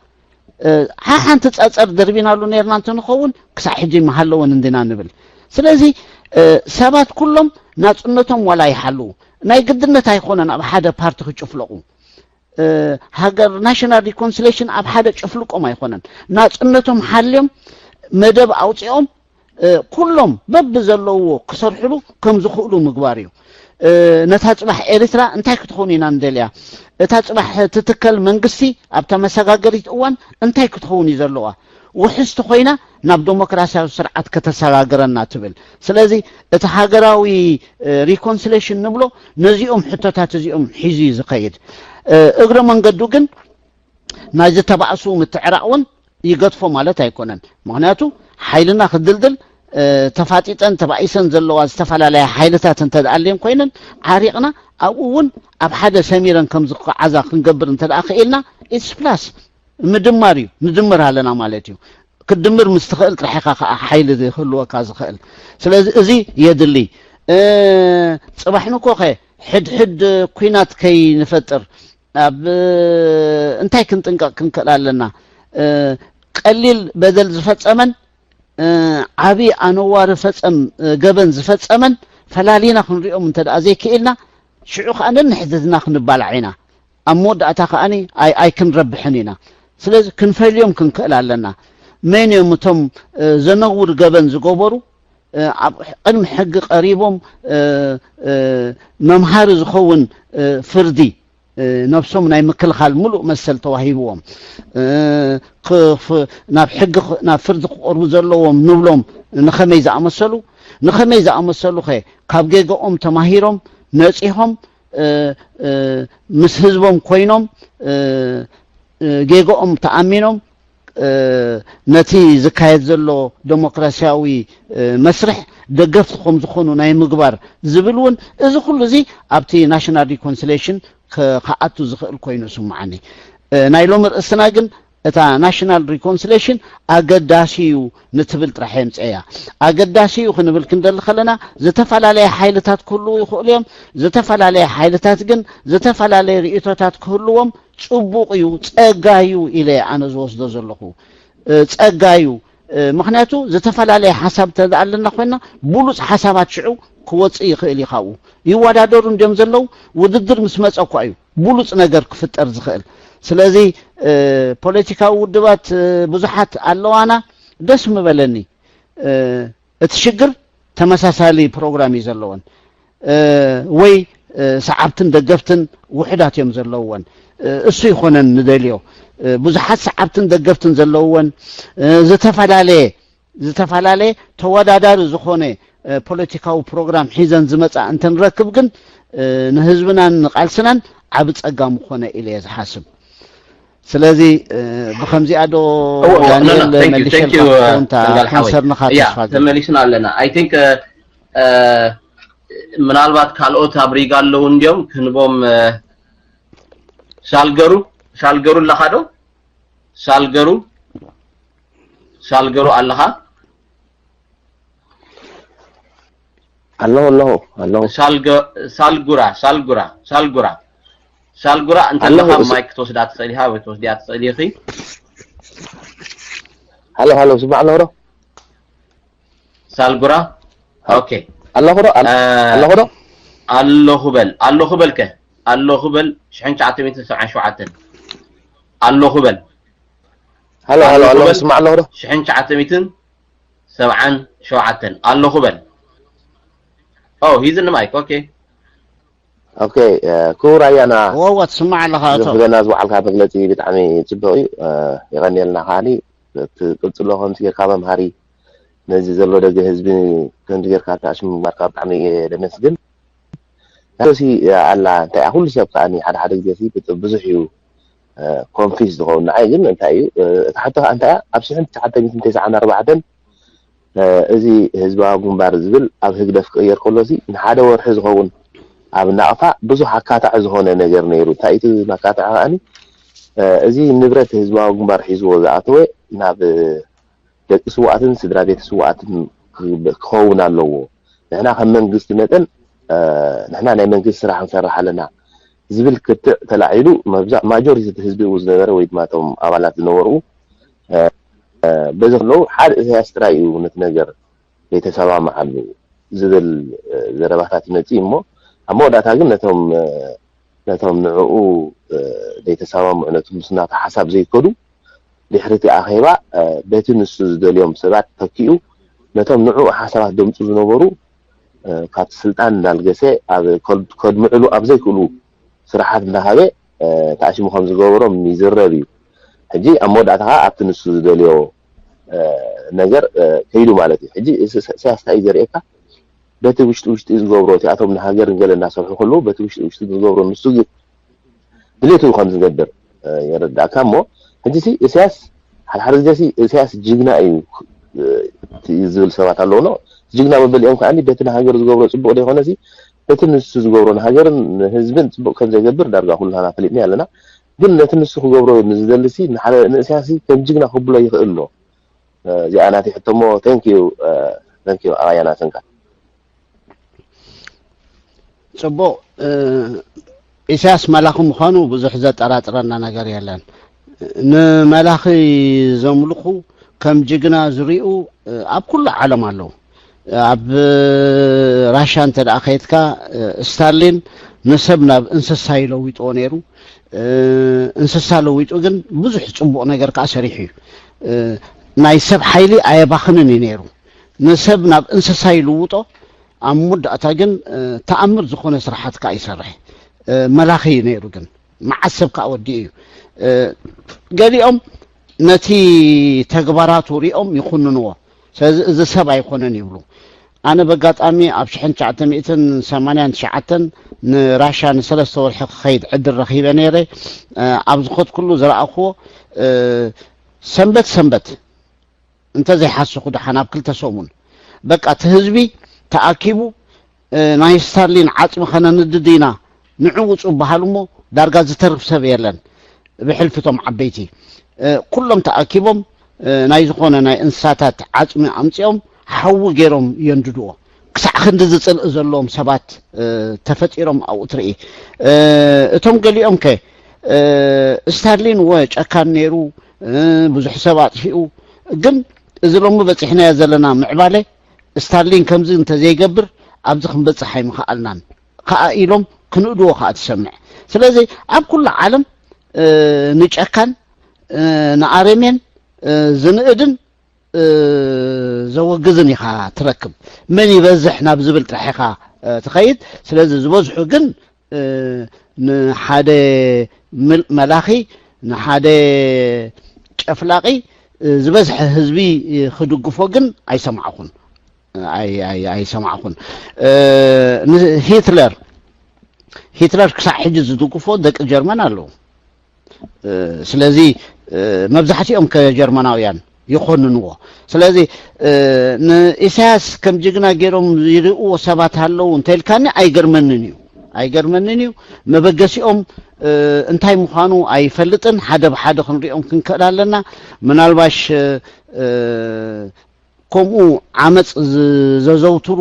ሓሓንቲ ጸጸር ደርቢናሉ ነርና እንተንኸውን ክሳዕ ሕጂ ምሃለወን እንዲና ንብል። ስለዚ ሰባት ኩሎም ናጽነቶም ዋላ ይሓልዉ፣ ናይ ግድነት ኣይኮነን ኣብ ሓደ ፓርቲ ክጭፍለቑ። ሃገር ናሽናል ሪኮንሲሌሽን ኣብ ሓደ ጭፍልቆም ኣይኮነን። ናጽነቶም ሓልዮም መደብ ኣውጺኦም ኩሎም በብዘለውዎ ክሰርሕሉ ከም ዝኽእሉ ምግባር እዩ። ነታ ጽባሕ ኤርትራ እንታይ ክትኸውን ኢና ንደልያ? እታ ጽባሕ ትትከል መንግስቲ ኣብታ መሰጋገሪት እዋን እንታይ ክትኸውን እዩ ዘለዋ? ውሕስቲ ኮይና ናብ ዴሞክራሲያዊ ስርዓት ከተሰጋግረና ትብል። ስለዚ እቲ ሃገራዊ ሪኮንሲሌሽን ንብሎ ነዚኦም ሕቶታት እዚኦም ሒዙ እዩ ዝኸይድ። እግረ መንገዱ ግን ናይ ዝተባእሱ ምትዕራቕ እውን ይገድፎ ማለት ኣይኮነን። ምክንያቱ ሓይልና ክድልድል ተፋጢጠን ተባኢሰን ዘለዋ ዝተፈላለያ ሓይልታት እንተደኣልየን ኮይነን ዓሪቕና ኣብኡ እውን ኣብ ሓደ ሰሚረን ከም ዝቋዓዛ ክንገብር እንተ ክኢልና ኢትስ ፕላስ ምድማር እዩ። ንድምር ኣለና ማለት እዩ። ክትድምር ምስ ትኽእል ጥራሕ ኢኻ ከዓ ሓይሊ ክህልወካ ዝኽእል። ስለዚ እዚ የድሊ። ጽባሕ ንኮኸ ሕድሕድ ኩናት ከይንፈጥር ኣብ እንታይ ክንጥንቀቕ ክንክእል ኣለና? ቀሊል በደል ዝፈጸመን ዓብዪ ኣነዋሪ ፈጸም ገበን ዝፈጸመን ፈላሊና ክንሪኦም እንተ ደኣ ዘይክኢልና ሽዑ ከዓ ነንሕድሕድና ክንባላዕ ኢና። ኣብ መወዳእታ ከዓኒ ኣይ ኣይክንረብሕን ኢና። ስለዚ ክንፈልዮም ክንክእል ኣለና። መን እዮም እቶም ዘነውር ገበን ዝገበሩ ኣብ ቅድሚ ሕጊ ቀሪቦም መምሃሪ ዝኸውን ፍርዲ ነብሶም ናይ ምክልኻል ምሉእ መሰል ተዋሂብዎም ናብ ሕጊ ናብ ፍርዲ ክቐርቡ ዘለዎም ንብሎም ንኸመይ ዝኣመሰሉ ንኸመይ ዝኣመሰሉ ኸ ካብ ጌገኦም ተማሂሮም ነፂሆም ምስ ህዝቦም ኮይኖም ጌገኦም ተኣሚኖም ነቲ ዝካየድ ዘሎ ዴሞክራሲያዊ መስርሕ ደገፍቲ ከም ዝኾኑ ናይ ምግባር ዝብል እውን እዚ ኩሉ እዚ ኣብቲ ናሽናል ሪኮንሲሌሽን ክኣቱ ዝኽእል ኮይኑ ስምዓኒ። ናይ ሎሚ ርእስና ግን እታ ናሽናል ሪኮንሲሌሽን ኣገዳሲ እዩ ንትብል ጥራሕ የምፅአያ። ኣገዳሲ እዩ ክንብል ክንደሊ ከለና ዝተፈላለየ ሓይልታት ክህልዉ ይኽእሉ እዮም። ዝተፈላለየ ሓይልታት ግን ዝተፈላለየ ርእቶታት ክህልዎም ፅቡቕ እዩ፣ ፀጋ እዩ ኢለ ኣነ ዝወስዶ ዘለኹ። ጸጋ እዩ። ምኽንያቱ ዝተፈላለየ ሓሳብ እንተ ኣለና ኮይና ብሉጽ ሓሳባት ሽዑ ክወጽእ ይኽእል እዩ። ካብኡ ይወዳደሩ እንድዮም ዘለዉ። ውድድር ምስ መጸ እኳ እዩ ብሉጽ ነገር ክፍጠር ዝኽእል። ስለዚ ፖለቲካዊ ውድባት ብዙሓት ኣለዋና፣ ደስ ምበለኒ። እቲ ሽግር ተመሳሳሊ ፕሮግራም እዩ ዘለወን ወይ ሰዓብትን ደገፍትን ውሕዳት እዮም ዘለውወን። እሱ ይኾነን ንደልዮ። ብዙሓት ሰዓብትን ደገፍትን ዘለውወን ዝተፈላለየ ዝተፈላለየ ተወዳዳሪ ዝኾነ ፖለቲካዊ ፕሮግራም ሒዘን ዝመፃ እንተንረክብ ግን ንህዝብናን ንቃልስናን ዓብ ፀጋ ምኾነ ኢለ እየ ዝሓስብ። ስለዚ ብከምዚኣ ዶ ዳንኤል መሊሸልካ ክኸውን? ተንጋል ሓወይ፣ ተመሊስና ኣለና። I think ምናልባት ካልኦት ኣብ ሪጋ ኣለዉ እንድዮም፣ ክንቦም። ሳልገሩ ሳልገሩ ኣለኻ ዶ? ሳልገሩ ሳልገሩ ኣለኻ? ኣለኹ ኣለኹ ኣለኹ። ሳልጉራ ሳልጉራ ሳልጉራ ሳልጉራ እንተ ኣለኻ ማይክ ክትወስዳ ትኽእል ኢኻ ወይ ክትወስድያ ትኽእል ኢኺ። ሃሎ ሃሎ፣ ስማዕ ኣለኹ ዶ? ሳልጉራ። ኦኬ። ኣለኹ ዶ? ኣለኹ ዶ? ኣለኹ በል። ኣለኹ በልከ። ኣለኹ በል። ሽሕን ትሽዓተ ሚእትን ሰብዓን ሸውዓተን። ኣለኹ በል። ሃሎ ሃሎ፣ ኣለኹ፣ ስማዕ ኣለኹ ዶ? ሽሕን ትሽዓተ ሚእትን ሰብዓን ሸውዓተን። ኣለኹ በል። ኦ፣ he's in the mic. ኦኬ። ኦኬ። ክቡር ኣያና፣ ወዋ፣ ትስማዕ ኣለኻ ኣቶ። ዝህበና ዝወዓልካ መግለፂ ብጣዕሚ ፅቡቕ እዩ። የቐንየልና። ከዓኒ ትቅፅሎ ከምዚ ጌርካ መምሃሪ ነዚ ዘሎ ደገ ህዝቢ ከምዚ ጌርካ ተኣሽሙ ምግባርካ ብጣዕሚ እየ ደመስግን። ናቶሲ ኣላ እንታይ እያ? ኩሉ ሰብ ከዓኒ ሓደ ሓደ ግዜ ሲ ብጥ- ብዙሕ እዩ ኮንፊዝ ዝኸውን። ንዓይ ግን እንታይ እዩ እቲ ሓቶ ከዓ እንታይ እያ? ኣብ ሽሕን ትሽዓተ ሚእትን ተስዓን ኣርባዕተን እዚ ህዝባዊ ግንባር ዝብል ኣብ ህግደፍ ክቕየር ከሎ ሲ ንሓደ ወርሒ ዝኸውን ኣብ ናቕፋ ብዙሕ ኣካታዒ ዝኾነ ነገር ነይሩ። እንታይ እዩ እቲ መካትዒ ከዓኒ እዚ ንብረት ህዝባዊ ግንባር ሒዝዎ ዝኣተወ ናብ ደቂ ስውኣትን ስድራ ቤት ስውኣትን ክኸውን ኣለዎ። ንሕና ከም መንግስቲ መጠን ንሕና ናይ መንግስቲ ስራሕ ንሰርሕ ኣለና ዝብል ክትዕ ተላዒሉ ማጆሪቲ እቲ ህዝቢ ኡ ዝነበረ ወይ ድማ እቶም ኣባላት ዝነበሩ በዚ ከለዉ ሓደ ኢሳያስ ጥራይ እዩ ነቲ ነገር ዘይተሰማምዓሉ ዝብል ዘረባታት ይመፅእ እሞ ኣብ መወዳእታ ግን ነቶም ነቶም ንዕኡ ዘይተሰማምዑ ነቲ ምስ ናቱ ሓሳብ ዘይከዱ ድሕሪ እቲ ኣኼባ በቲ ንሱ ዝደልዮም ሰባት ተኪኡ ነቶም ንዕኡ ሓሳባት ደምፁ ዝነበሩ ካብቲ ስልጣን እንዳልገሰ ኣብ ከድምዕሉ ኣብ ዘይክእሉ ስራሓት እንዳሃበ ተኣሽሙ ከም ዝገበሮም ይዝረብ እዩ። ሕጂ ኣብ መወዳእታ ከዓ ኣብቲ ንሱ ዝደልዮ ነገር ከይዱ ማለት እዩ። ሕጂ ኢሳያስ እንታይ እዩ ዘርእየካ? በቲ ውሽጢ ውሽጢ ዝገብሮ፣ እቲኣቶም ንሃገር ገለ እናሰርሑ ከለዉ በቲ ውሽጢ ውሽጢ ዝገብሮ፣ ንሱ ግን ድሌቱ ከም ዝገብር የረዳእካ። እሞ ሕጂ ሲ ኢሳያስ፣ ሓደ ሓደ ግዜ ሲ ኢሳያስ ጅግና እዩ ዝብል ሰባት ኣለዉ። ኖ፣ ጅግና መበሊኦም ከዓኒ በቲ ንሃገር ዝገብሮ ጽቡቕ ዘይኮነ ሲ፣ በቲ ንሱ ዝገብሮ ንሃገርን ንህዝብን ጽቡቕ ከም ዘይገብር ዳርጋ ኩልና ፈሊጥና ኣለና። ግን ነቲ ንሱ ክገብሮ ንዝደሊ ሲ ንሓደ ንእሳያስ ሲ ከም ጅግና ክብሎ ይኽእል ኣሎ። እዚኣ ናተይ ሕቶ እሞ፣ thank you፣ thank you ኣባያ ናተንካ። ጽቡቕ። ኢሳያስ መላኺ ምዃኑ ብዙሕ ዘጠራጥረና ነገር የለን። ንመላኺ ዘምልኹ ከም ጅግና ዝሪኡ ኣብ ኩሉ ዓለም ኣለዉ። ኣብ ራሻ እንተ ደኣ ከይድካ፣ ስታሊን ንሰብ ናብ እንስሳ ይለዊጥዎ ነይሩ። እንስሳ ለዊጡ ግን ብዙሕ ጽቡቕ ነገር ከኣ ሰሪሑ እዩ። ናይ ሰብ ሓይሊ ኣየባኽንን እዩ ነይሩ። ንሰብ ናብ እንስሳ ይልውጦ፣ ኣብ መወዳእታ ግን ተኣምር ዝኾነ ስራሓት ከኣ ይሰርሕ። መላኺ እዩ ነይሩ፣ ግን መዓት ሰብ ከኣ ወዲኡ እዩ። ገሊኦም ነቲ ተግባራቱ ሪኦም ይኹንንዎ። ስለዚ እዚ ሰብ ኣይኮነን ይብሉ። ኣነ በጋጣሚ ኣብ ሽሕን ትሽዓተ ሚእትን ሰማንያን ትሽዓተን ንራሻ ንሰለስተ ወርሒ ክኸይድ ዕድል ረኺበ ነይረ። ኣብ ዝኸድኩሉ ዝረኣኽዎ፣ ሰንበት ሰንበት እንተዘይሓሰኹ ደሓን ኣብ ክልተ ሰሙን በቃ እቲ ህዝቢ ተኣኪቡ፣ ናይ ስታሊን ዓጽሚ ከነንድድ ኢና፣ ንዑ ውጹ በሃል እሞ ዳርጋ ዝተርፍ ሰብ የለን። ብሕልፊ እቶም ዓበይቲ ኩሎም ተኣኪቦም ናይ ዝኾነ ናይ እንስሳታት ዓጽሚ ኣምጺኦም ሓዊ ገይሮም የንድድዎ። ክሳዕ ክንዲ ዝጽልኢ ዘለዎም ሰባት ተፈጢሮም ኣብኡ ትርኢ። እቶም ገሊኦም ከ፣ ስታሊን ወ ጨካን ነይሩ፣ ብዙሕ ሰብ ኣጥፊኡ፣ ግን እዚ ሎሚ በጺሕናዮ ዘለና ምዕባለ ስታሊን ከምዚ እንተዘይገብር ኣብዚ ክንበጽሕ ኣይምኸኣልናን ከኣ ኢሎም ክንእድዎ ከኣ ትሰምዕ። ስለዚ ኣብ ኩሉ ዓለም ንጨካን፣ ንኣረሜን ዝንእድን ዘወግዝን ኢኻ ትረክብ። መን ይበዝሕ ናብ ዝብል ጥራሕ ኢኻ ትኸይድ። ስለዚ ዝበዝሑ ግን ንሓደ መላኺ፣ ንሓደ ጨፍላቒ ዝበዝሐ ህዝቢ ክድግፎ ግን ኣይሰማዕኹን። ኣይሰማዕኹን። ሂትለር ሂትለር ክሳዕ ሕጂ ዝድግፎ ደቂ ጀርመን ኣለዉ። ስለዚ መብዛሕትኦም ከጀርመናውያን ይኾንንዎ። ስለዚ ንኢሳያስ ከም ጅግና ገይሮም ይርእዎ ሰባት ኣለዉ እንተልካኒ ኣይገርመንን እዩ። ኣይገርመንን እዩ። መበገሲኦም እንታይ ምዃኑ ኣይፈልጥን። ሓደ ብሓደ ክንሪኦም ክንክእል ኣለና። ምናልባሽ ከምኡ ዓመፅ ዘዘውትሩ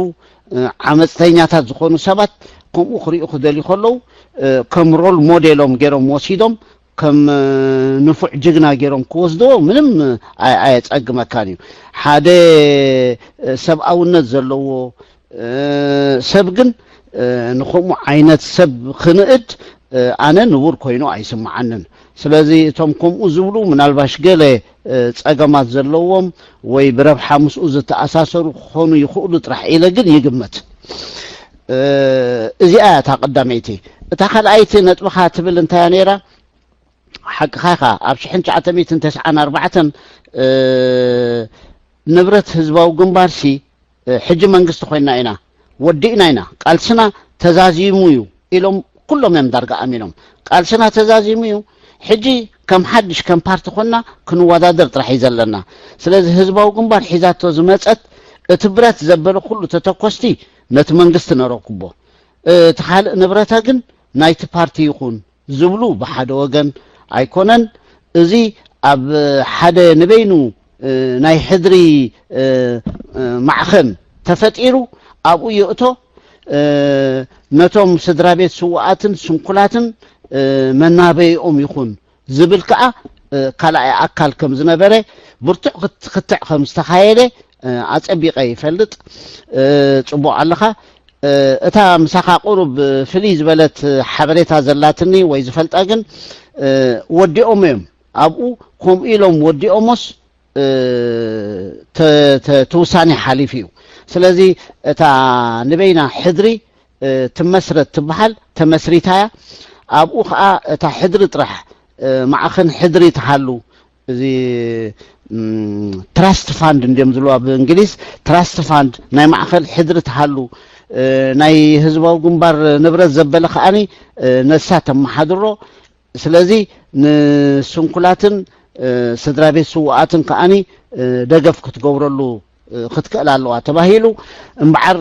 ዓመፅተኛታት ዝኾኑ ሰባት ከምኡ ክሪኡ ክደልዩ ከለዉ ከም ሮል ሞዴሎም ገይሮም ወሲዶም ከም ንፉዕ ጅግና ገይሮም ክወስድዎ ምንም ኣየፀግመካን እዩ። ሓደ ሰብኣውነት ዘለዎ ሰብ ግን ንከምኡ ዓይነት ሰብ ክንእድ ኣነ ንቡር ኮይኑ ኣይስምዓንን። ስለዚ እቶም ከምኡ ዝብሉ ምናልባሽ ገለ ጸገማት ዘለዎም ወይ ብረብሓ ምስኡ ዝተኣሳሰሩ ክኾኑ ይኽእሉ ጥራሕ ኢለ ግን ይግመት። እዚኣ እያ እታ ቀዳመይቲ። እታ ካልኣይቲ ነጥብኻ ትብል እንታይ እያ ነይራ? ሓቅኻ ኢኻ። ኣብ ሽሕን ትሽዓተ ሚእትን ተስዓን ኣርባዕተን ንብረት ህዝባዊ ግንባርሲ ሕጂ መንግስቲ ኮይና ኢና፣ ወዲእና ኢና፣ ቃልስና ተዛዚሙ እዩ ኢሎም ኩሎም እዮም ዳርጋ ኣሚኖም። ቃልስና ተዛዚሙ እዩ፣ ሕጂ ከም ሓድሽ ከም ፓርቲ ኮና ክንወዳደር ጥራሕ እዩ ዘለና። ስለዚ ህዝባዊ ግንባር ሒዛቶ ዝመፀት እቲ ብረት ዘበለ ኩሉ ተተኮስቲ ነቲ መንግስቲ ነረኩቦ፣ እቲ ካልእ ንብረታ ግን ናይቲ ፓርቲ ይኹን ዝብሉ ብሓደ ወገን ኣይኮነን። እዚ ኣብ ሓደ ንበይኑ ናይ ሕድሪ ማዕኸን ተፈጢሩ ኣብኡ የእቶ ነቶም ስድራ ቤት ስውኣትን ስንኩላትን መናበይኦም ይኹን ዝብል ከዓ ካልኣይ ኣካል ከም ዝነበረ ብርቱዕ ክትዕ ከም ዝተኻየደ ኣፀቢቐ ይፈልጥ። ፅቡቕ ኣለኻ። እታ ምሳኻ ቁሩብ ፍልይ ዝበለት ሓበሬታ ዘላትኒ ወይ ዝፈልጣ ግን ወዲኦም እዮም ኣብኡ። ከምኡ ኢሎም ወዲኦሞስ እቲ ውሳኔ ሓሊፉ እዩ። ስለዚ እታ ንበይና ሕድሪ ትመስረት ትበሃል ተመስሪታ እያ። ኣብኡ ከዓ እታ ሕድሪ ጥራሕ ማዕኸን ሕድሪ ትሃሉ። እዚ ትራስት ፋንድ እንዲም ዝብልዋ ብእንግሊዝ፣ ትራስት ፋንድ ናይ ማእኸል ሕድሪ ትሃሉ፣ ናይ ህዝባዊ ግንባር ንብረት ዘበለ ከዓኒ ነሳ ተመሓድሮ። ስለዚ ንስንኩላትን ስድራ ቤት ስውኣትን ከዓኒ ደገፍ ክትገብረሉ ክትክእል ኣለዋ ተባሂሉ። እምበዓር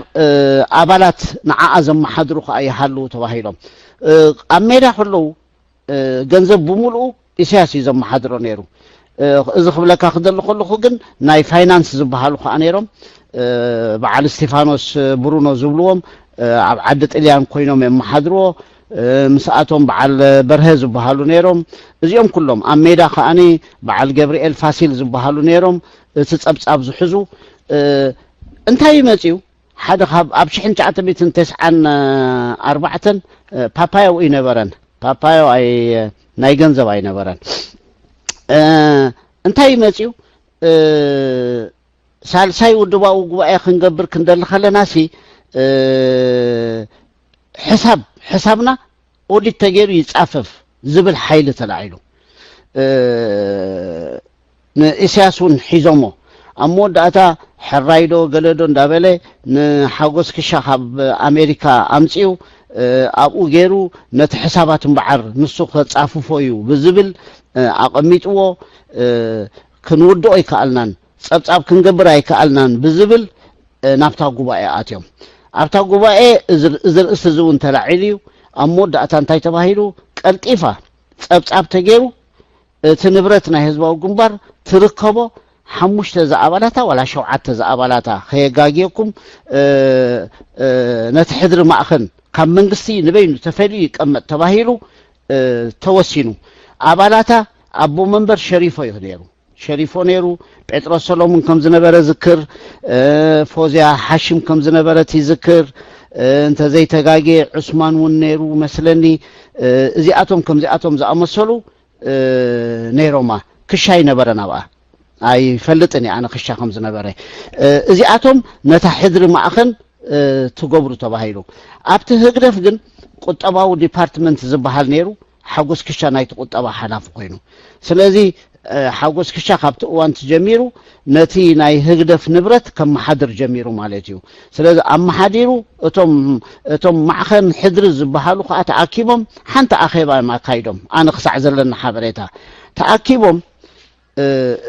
ኣባላት ንዓኣ ዘመሓድሩ ከኣ ይሃልዉ ተባሂሎም። ኣብ ሜዳ ከለዉ ገንዘብ ብምልኡ ኢሳያስ እዩ ዘመሓድሮ ነይሩ። እዚ ክብለካ ክደሊ ከለኹ ግን ናይ ፋይናንስ ዝበሃሉ ከዓ ነይሮም። በዓል እስቲፋኖስ ብሩኖ ዝብልዎም ኣብ ዓዲ ጥልያን ኮይኖም የመሓድርዎ። ምስኣቶም በዓል በርሀ ዝበሃሉ ነይሮም። እዚኦም ኩሎም ኣብ ሜዳ ከዓኒ በዓል ገብርኤል ፋሲል ዝበሃሉ ነይሮም። እቲ ጸብጻብ ዝሕዙ እንታይ ይመጽዩ? ሓደ ካብ ኣብ ሽሕን ትሽዓተ ሚእትን ተስዓን ኣርባዕተን ፓፓዮ ይነበረን። ፓፓዮ ኣይ ናይ ገንዘብ ኣይነበረን። እንታይ ይመጽዩ? ሳልሳይ ውድባዊ ጉባኤ ክንገብር ክንደሊ ከለና ሲ ሕሳብ ሕሳብና ኦዲት ተገይሩ ይጻፈፍ ዝብል ሓይሊ ተላዒሉ። ንኢሳያስ እውን ሒዞሞ ኣብ መወዳእታ ሕራይዶ ገለዶ እንዳበለ ንሓጎስ ክሻ ካብ ኣሜሪካ ኣምፅኡ ኣብኡ ገይሩ ነቲ ሕሳባት እምበዓር ንሱ ከጻፍፎ እዩ ብዝብል ኣቐሚጥዎ። ክንውድኦ ኣይከኣልናን፣ ጸብጻብ ክንገብር ኣይከኣልናን ብዝብል ናብታ ጉባኤ ኣትዮም። ኣብታ ጉባኤ እዚ ርእሲ እዚ እውን ተላዒሉ እዩ። ኣብ መወዳእታ እንታይ ተባሂሉ? ቀልጢፋ ጸብጻብ ተገይሩ እቲ ንብረት ናይ ህዝባዊ ግንባር ትርከቦ ሓሙሽተ ዝኣባላታ ዋላ ሸውዓተ ዝኣባላታ ከየጋግየኩም ነቲ ሕድሪ ማእኸን ካብ መንግስቲ ንበይኑ ተፈልዩ ይቀመጥ ተባሂሉ ተወሲኑ። ኣባላታ ኣቦ መንበር ሸሪፎ እዩ ነይሩ። ሸሪፎ ነይሩ። ጴጥሮስ ሰሎሙን ከም ዝነበረ ዝክር፣ ፎዝያ ሓሽም ከም ዝነበረት ይዝክር። እንተዘይተጋጌ ዑስማን እውን ነይሩ መስለኒ። እዚኣቶም ከምዚኣቶም ዝኣመሰሉ ነይሮማ። ክሻ ይነበረ ናብኣ ኣይፈልጥን እየ ኣነ ክሻ ከም ዝነበረ። እዚኣቶም ነታ ሕድሪ ማእኸን ትገብሩ ተባሂሉ። ኣብቲ ህግደፍ ግን ቁጠባዊ ዲፓርትመንት ዝበሃል ነይሩ። ሓጎስ ክሻ ናይቲ ቁጠባ ሓላፊ ኮይኑ። ስለዚ ሓጎስ ክሻ ካብቲ እዋን ጀሚሩ ነቲ ናይ ህግደፍ ንብረት ከመሓድር ጀሚሩ ማለት እዩ። ስለዚ ኣመሓዲሩ እቶም እቶም ማዕኸን ሕድሪ ዝበሃሉ ከዓ ተኣኪቦም ሓንቲ ኣኼባ እዮም ኣካይዶም። ኣነ ክሳዕ ዘለኒ ሓበሬታ ተኣኪቦም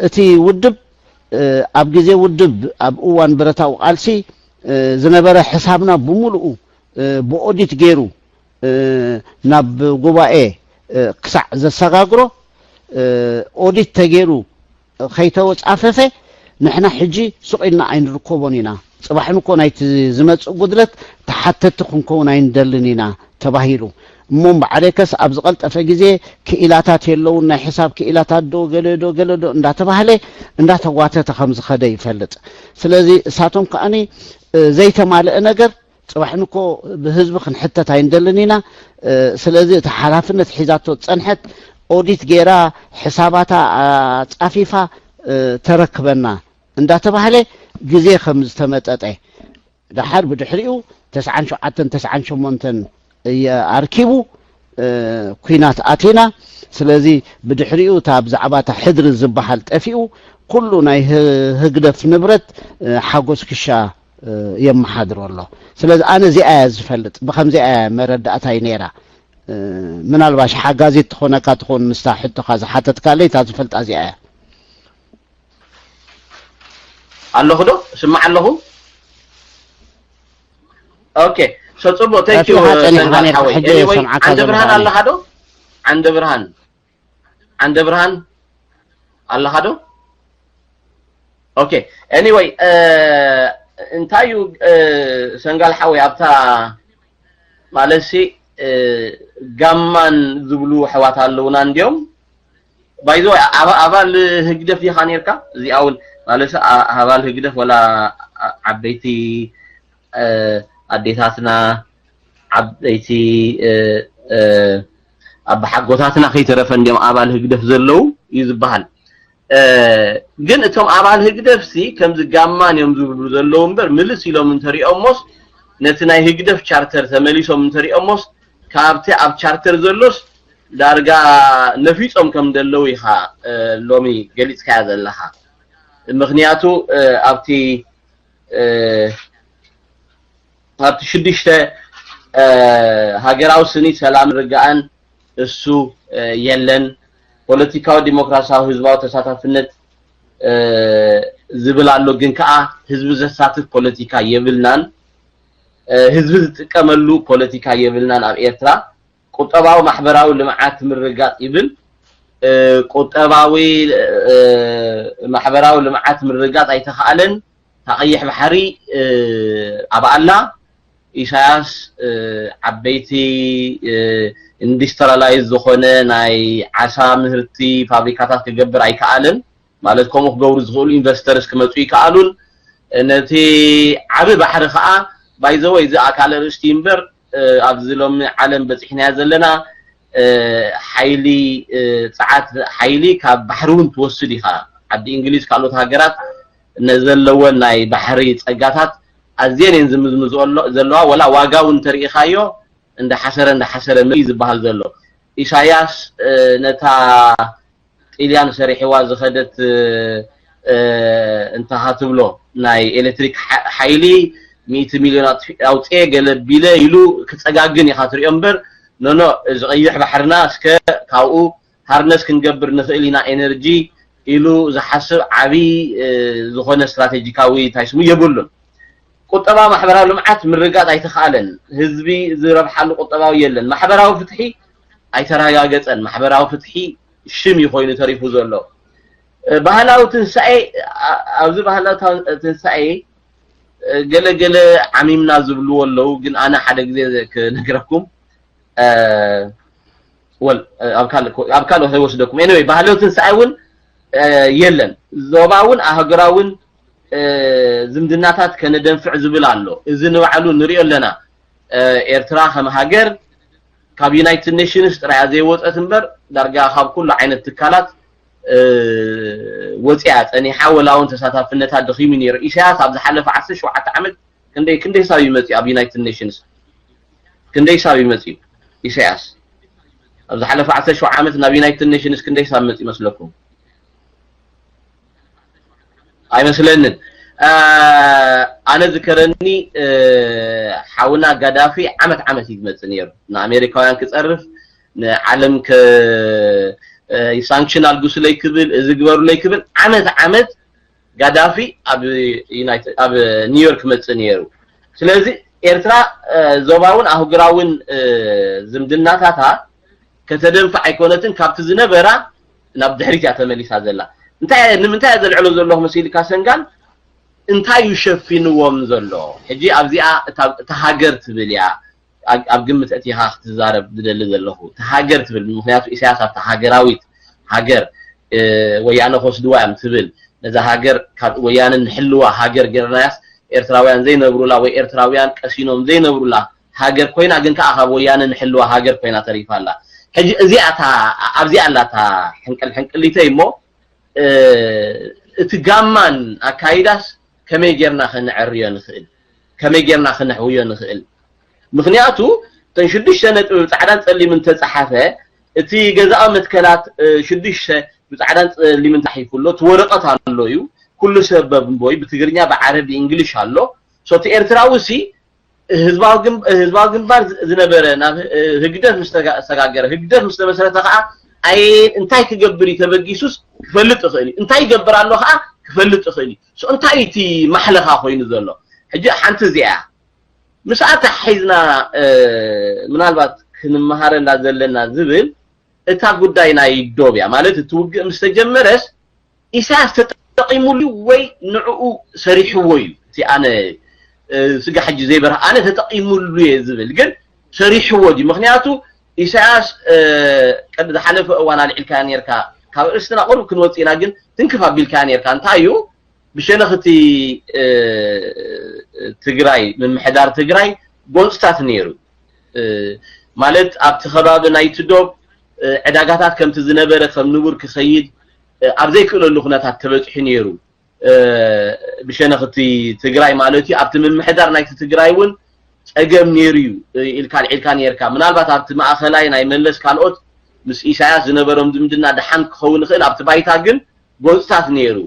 እቲ ውድብ ኣብ ግዜ ውድብ ኣብ እዋን ብረታዊ ቃልሲ ዝነበረ ሕሳብና ብምሉኡ ብኦዲት ገይሩ ናብ ጉባኤ ክሳዕ ዘሰጋግሮ ኦዲት ተገይሩ ከይተወጻፈፈ ንሕና ሕጂ ሱቕ ኢልና ኣይንርከቦን ኢና። ጽባሕ ንኮ ናይቲ ዝመጽእ ጉድለት ተሓተቲ ክንከውን ኣይንደልን ኢና ተባሂሉ። እሞ እምበዓደከስ ኣብ ዝቐልጠፈ ግዜ ክኢላታት የለውን፣ ናይ ሕሳብ ክኢላታት ዶ ገለ ዶ ገለ ዶ እንዳተባህለ እንዳተጓተተ ከም ዝኸደ ይፈልጥ። ስለዚ እሳቶም ከኣኒ ዘይተማልአ ነገር ጽባሕ ንኮ ብህዝቢ ክንሕተት ኣይንደልን ኢና። ስለዚ እቲ ሓላፍነት ሒዛቶ ዝጸንሐት ኦዲት ገይራ ሕሳባታ ኣጻፊፋ ተረክበና እንዳተባህለ ግዜ ከም ዝተመጠጠ፣ ደሓር ብድሕሪኡ ተስዓን ሸውዓተን ተስዓን ሸሞንተን ኣርኪቡ ኩናት ኣቲና። ስለዚ ብድሕሪኡ እታ ብዛዕባ እታ ሕድሪ ዝበሃል ጠፊኡ ኩሉ ናይ ህግደፍ ንብረት ሓጎስ ክሻ የመሓድሮ ኣሎ። ስለዚ ኣነ እዚኣ እያ ዝፈልጥ፣ ብከምዚኣ እያ መረዳእታይ ነይራ። ምናልባሽ ሓጋዚት ትኾነካ ትኾን ምስታ ሕቶኻ ዝሓተትካለይ እታ ዝፈልጣ እዚኣ እያ። ኣለኹ ዶ? ስማዕ ኣለኹ። ኦኬ፣ so ጽቡቅ፣ thank you። ሰንጋል ሓወይ። Anyway፣ ዓንደ ብርሃን ኣለኻ ዶ? ዓንደ ብርሃን፣ ዓንደ ብርሃን ኣለኻ ዶ? ኦኬ፣ anyway፣ እንታይ እዩ ሰንጋል ሓወይ ኣብታ ማለትሲ ጋማን ዝብሉ ኣሕዋት ኣለውና እንዲዮም። By the way፣ ኣባል ህግደፍ ዲኻ ነርካ? እዚኣ እውን ማለት ኣባል ህግደፍ ወላ ዓበይቲ ኣዴታትና፣ ዓበይቲ ኣባሓጎታትና ከይተረፈ እንዲዮም ኣባል ህግደፍ ዘለዉ እዩ ዝበሃል። ግን እቶም ኣባል ህግደፍሲ ከምዚ ጋማን እዮም ዝብሉ ዘለዉ እምበር፣ ምልስ ኢሎም እንተሪኦሞስ፣ ነቲ ናይ ህግደፍ ቻርተር ተመሊሶም እንተሪኦሞስ፣ ካብቲ ኣብ ቻርተር ዘሎስ ዳርጋ ነፊጾም ከም ዘለዉ ኢኻ ሎሚ ገሊጽካያ ዘለኻ። ምኽንያቱ ኣብቲ ኣብቲ ሽዱሽተ ሃገራዊ ስኒት ሰላም ርግኣን እሱ የለን። ፖለቲካዊ ዲሞክራሲያዊ ህዝባዊ ተሳታፍነት ዝብል ኣሎ፣ ግን ከኣ ህዝቢ ዘሳትፍ ፖለቲካ የብልናን። ህዝቢ ዝጥቀመሉ ፖለቲካ የብልናን ኣብ ኤርትራ። ቁጠባዊ ማሕበራዊ ልምዓት ምርጋጥ ይብል። ቁጠባዊ ማሕበራዊ ልምዓት ምርጋጥ ኣይተኻእለን። እታ ቀይሕ ባሕሪ ኣብ ኣላ። ኢሳያስ ዓበይቲ ኢንዱስትሪላይዝ ዝኾነ ናይ ዓሳ ምህርቲ ፋብሪካታት ክገብር ኣይከኣለን። ማለት ከምኡ ክገብሩ ዝኽእሉ ኢንቨስተርስ ክመፁ ይከኣሉን። ነቲ ዓቢ ባሕሪ ከዓ ባይዘወይ እዚ ኣካለ ርእስቲ እምበር ኣብዚ ሎሚ ዓለም በፂሕናያ ዘለና ሓይሊ ፀዓት ሓይሊ ካብ ባሕሪ እውን ትወስድ ኢኻ። ዓዲ እንግሊዝ ካልኦት ሃገራት ነዘለወን ናይ ባሕሪ ፀጋታት ኣዝየን እየን ዝምዝምዝኦ ዘለዋ። ወላ ዋጋ እውን እንተርኢኻዮ እንዳሓሰረ እንዳሓሰረ መ ዝበሃል ዘሎ። ኢሳያስ ነታ ጥልያን ሰሪሕዋ ዝኸደት እንተ ሃትብሎ ናይ ኤሌክትሪክ ሓይሊ ሚእቲ ሚልዮን ኣውፅኤ ገለ ቢለ ኢሉ ክፀጋግን ኢኻ ትሪኦ እምበር፣ ኖኖ፣ እዚ ቀይሕ ባሕርና እስከ ካብኡ ሃርነስ ክንገብር ንኽእል ኢና ኤነርጂ ኢሉ ዝሓስብ ዓቢ ዝኾነ ስትራቴጂካዊ እንታይ ስሙ የብሉን። ቁጠባ ማሕበራዊ ልምዓት ምርጋጥ ኣይተኻእለን። ህዝቢ ዝረብሓሉ ቁጠባዊ የለን። ማሕበራዊ ፍትሒ ኣይተረጋገፀን። ማሕበራዊ ፍትሒ ሽም እዩ ኮይኑ ተሪፉ ዘሎ። ባህላዊ ትንሳኤ፣ ኣብዚ ባህላዊ ትንሳኤ ገለ ገለ ዓሚምና ዝብልዎ ኣለዉ፣ ግን ኣነ ሓደ ግዜ ክነግረኩም ወል ኣብ ካልእ ኣይወስደኩም። ኤኒወይ ባህላዊ ትንሳኤ እውን የለን። ዞባ እውን ኣህጉራውን ዝምድናታት ከነደንፍዕ ዝብል ኣሎ። እዚ ንባዕሉ ንሪኦ ኣለና። ኤርትራ ከም ሃገር ካብ ዩናይትድ ኔሽንስ ጥራያ ዘይወፀት እምበር ዳርጋ ካብ ኩሉ ዓይነት ትካላት ወፂያ ፀኒሓ፣ ወላ እውን ተሳታፍነታ ደኺሙ ነይሩ። ኢሳያስ ኣብ ዝሓለፈ ዓሰርተ ሸውዓተ ዓመት ክንደይ ክንደይ ሳብ ይመፅእ ኣብ ዩናይትድ ኔሽንስ? ክንደይ ሳብ ይመፅእ ኢሳያስ ኣብ ዝሓለፈ ዓሰርተ ሸውዓተ ዓመት ናብ ዩናይትድ ኔሽንስ ክንደይ ሳብ መፅእ ይመስለኩም? ኣይመስለንን። ኣነ ዝከረኒ ሓውና ጋዳፊ ዓመት ዓመት እዩ ዝመፅእ ነይሩ፣ ንኣሜሪካውያን ክፀርፍ፣ ንዓለም ሳንክሽን ኣልግሱለይ ክብል፣ እዚ ግበሩለይ ክብል ዓመት ዓመት ጋዳፊ ኣብ ዩናይትድ ኣብ ኒውዮርክ መጽእ ነይሩ። ስለዚ ኤርትራ ዞባውን ኣህጉራውን ዝምድናታታ ከተደንፍዕ ኣይኮነትን፣ ካብቲ ዝነበራ ናብ ድሕሪት እያ ተመሊሳ ዘላ። እንታይ ንምንታይ እየ ዘልዕሎ ዘለኹ መሲልካ ሰንጋል? እንታይ እዩ ሸፊንዎም ዘሎ? ሕጂ ኣብዚኣ እታ ሃገር ትብል እያ ኣብ ግምት ኣእቲኻ ክትዛረብ ዝደሊ ዘለኹ። እታ ሃገር ትብል፣ ምኽንያቱ ኢሳያስ ኣብታ ሃገራዊት ሃገር ወያነ ክወስድዋ እዮም ትብል፣ ነዛ ሃገር ካብ ወያነ ንሕልዋ ሃገር ጌርናያስ ኤርትራውያን ዘይነብሩላ ወይ ኤርትራውያን ቀሲኖም ዘይነብሩላ ሃገር ኮይና፣ ግን ከኣ ካብ ወያነ ንሕልዋ ሃገር ኮይና ተሪፋ ኣላ። ሕጂ እዚኣ እታ ኣብዚኣ ኣላ እታ ሕንቅል ሕንቅሊተይ እሞ እቲ ጋማን ኣካይዳስ ከመይ ጌርና ከነዐርዮ ንኽእል? ከመይ ጌርና ከነሕውዮ ንኽእል? ምኽንያቱ እተን ሽዱሽተ ነጥቢ ብጻዕዳን ጸሊምን ተጻሓፈ፣ እቲ ገዛዊ መትከላት ሽዱሽተ ብጻዕዳን ጸሊምን ተጻሒፉ ኣሎ። እቲ ወረቐት ኣሎ እዩ። ኩሉ ሰብ በብንቦይ ብትግርኛ ብዓረብ ብእንግሊሽ ኣሎ። ሶ እቲ ኤርትራዊ ሲ ህዝባዊ ግንባር ዝነበረ ናብ ህግደፍ ምስ ተሰጋገረ፣ ህግደፍ ምስ ተመስረተ ከዓ ኣየ እንታይ ክገብር እዩ ተበጊሱስ ክፈልጥ ይኽእል እዩ። እንታይ ይገብር ኣሎ ከዓ ክፈልጥ ይኽእል እዩ። እንታይ እቲ ማሕለኻ ኮይኑ ዘሎ? ሕጂ ሓንቲ እዚኣ ምስኣ ተሓሒዝና ምናልባት ክንመሃረላ ዘለና ዝብል እታ ጉዳይ ናይ ዶብ እያ። ማለት እቲ ውግእ ምስ ተጀመረስ ኢሳያስ ተጠቂሙሉ ወይ ንዕኡ ሰሪሕዎ እዩ። እቲ ኣነ ስጋ ሕጂ ዘይበርህ ኣነ ተጠቂሙሉ እየ ዝብል ግን ሰሪሕዎ ድዩ? ምክንያቱ ኢሳያስ ዝሓለፈ እዋን ኣልዒልካያ ነርካ፣ ካብ ርእስትና ቁሩብ ክንወፅእ ኢና፣ ግን ትንክፍ ኣቢልካያ ነርካ። እንታይ እዩ ብሸነኽቲ ትግራይ ምምሕዳር ትግራይ ጎንፅታት ነይሩ። ማለት ኣብቲ ከባቢ ናይቲ ዶብ ዕዳጋታት ከምቲ ዝነበረ ከም ንቡር ክኸይድ ኣብ ዘይክእለሉ ኩነታት ተበፂሑ ነይሩ። ብሸነኽቲ ትግራይ ማለት እዩ። ኣብቲ ምምሕዳር ናይቲ ትግራይ እውን ፀገም ነይሩ እዩ ኢልካ ኣልዒልካ ነርካ። ምናልባት ኣብቲ ማእኸላይ ናይ መለስ ካልኦት ምስ ኢሳያስ ዝነበሮም ዝምድና ደሓን ክኸውን ይኽእል፣ ኣብቲ ባይታ ግን ጎንፅታት ነይሩ።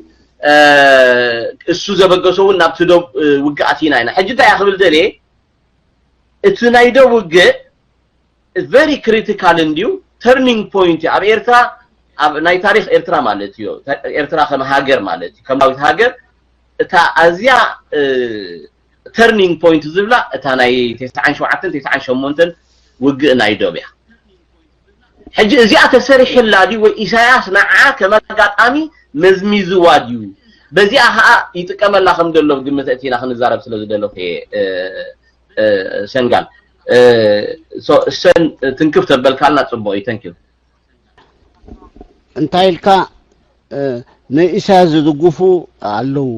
እሱ ዘበገሶ እውን ናብቲ ዶብ ውግእ ኣቲና ኢና። ሕጂ እንታይ ክብል ደልየ፣ እቲ ናይ ዶብ ውግእ very critical እንድዩ፣ turning point ኣብ ኤርትራ፣ ኣብ ናይ ታሪኽ ኤርትራ ማለት እዩ። ኤርትራ ከም ሃገር ማለት እዩ፣ ከም ሃገር እታ ኣዝያ turning point ዝብላ እታ ናይ ተስዓን ሸውዓተን ተስዓን ሸሞንተን ውግእ ናይ ዶብ እያ። ሕጂ እዚኣ ተሰሪሕላ ድዩ ወይ ኢሳያስ ንዓ ከም ኣጋጣሚ መዝሚዝዋ ድዩ? በዚኣ ከዓ ይጥቀመላ ከም ዘሎ ግምት እቲና ክንዛረብ ስለ ዝደለኹ እየ። ሰንጋል ሰን ትንክፍ ተበልካልና ጽቡቅ እዩ። Thank you። እንታይ ኢልካ ንኢሳያስ ዝድግፉ ኣለዉ።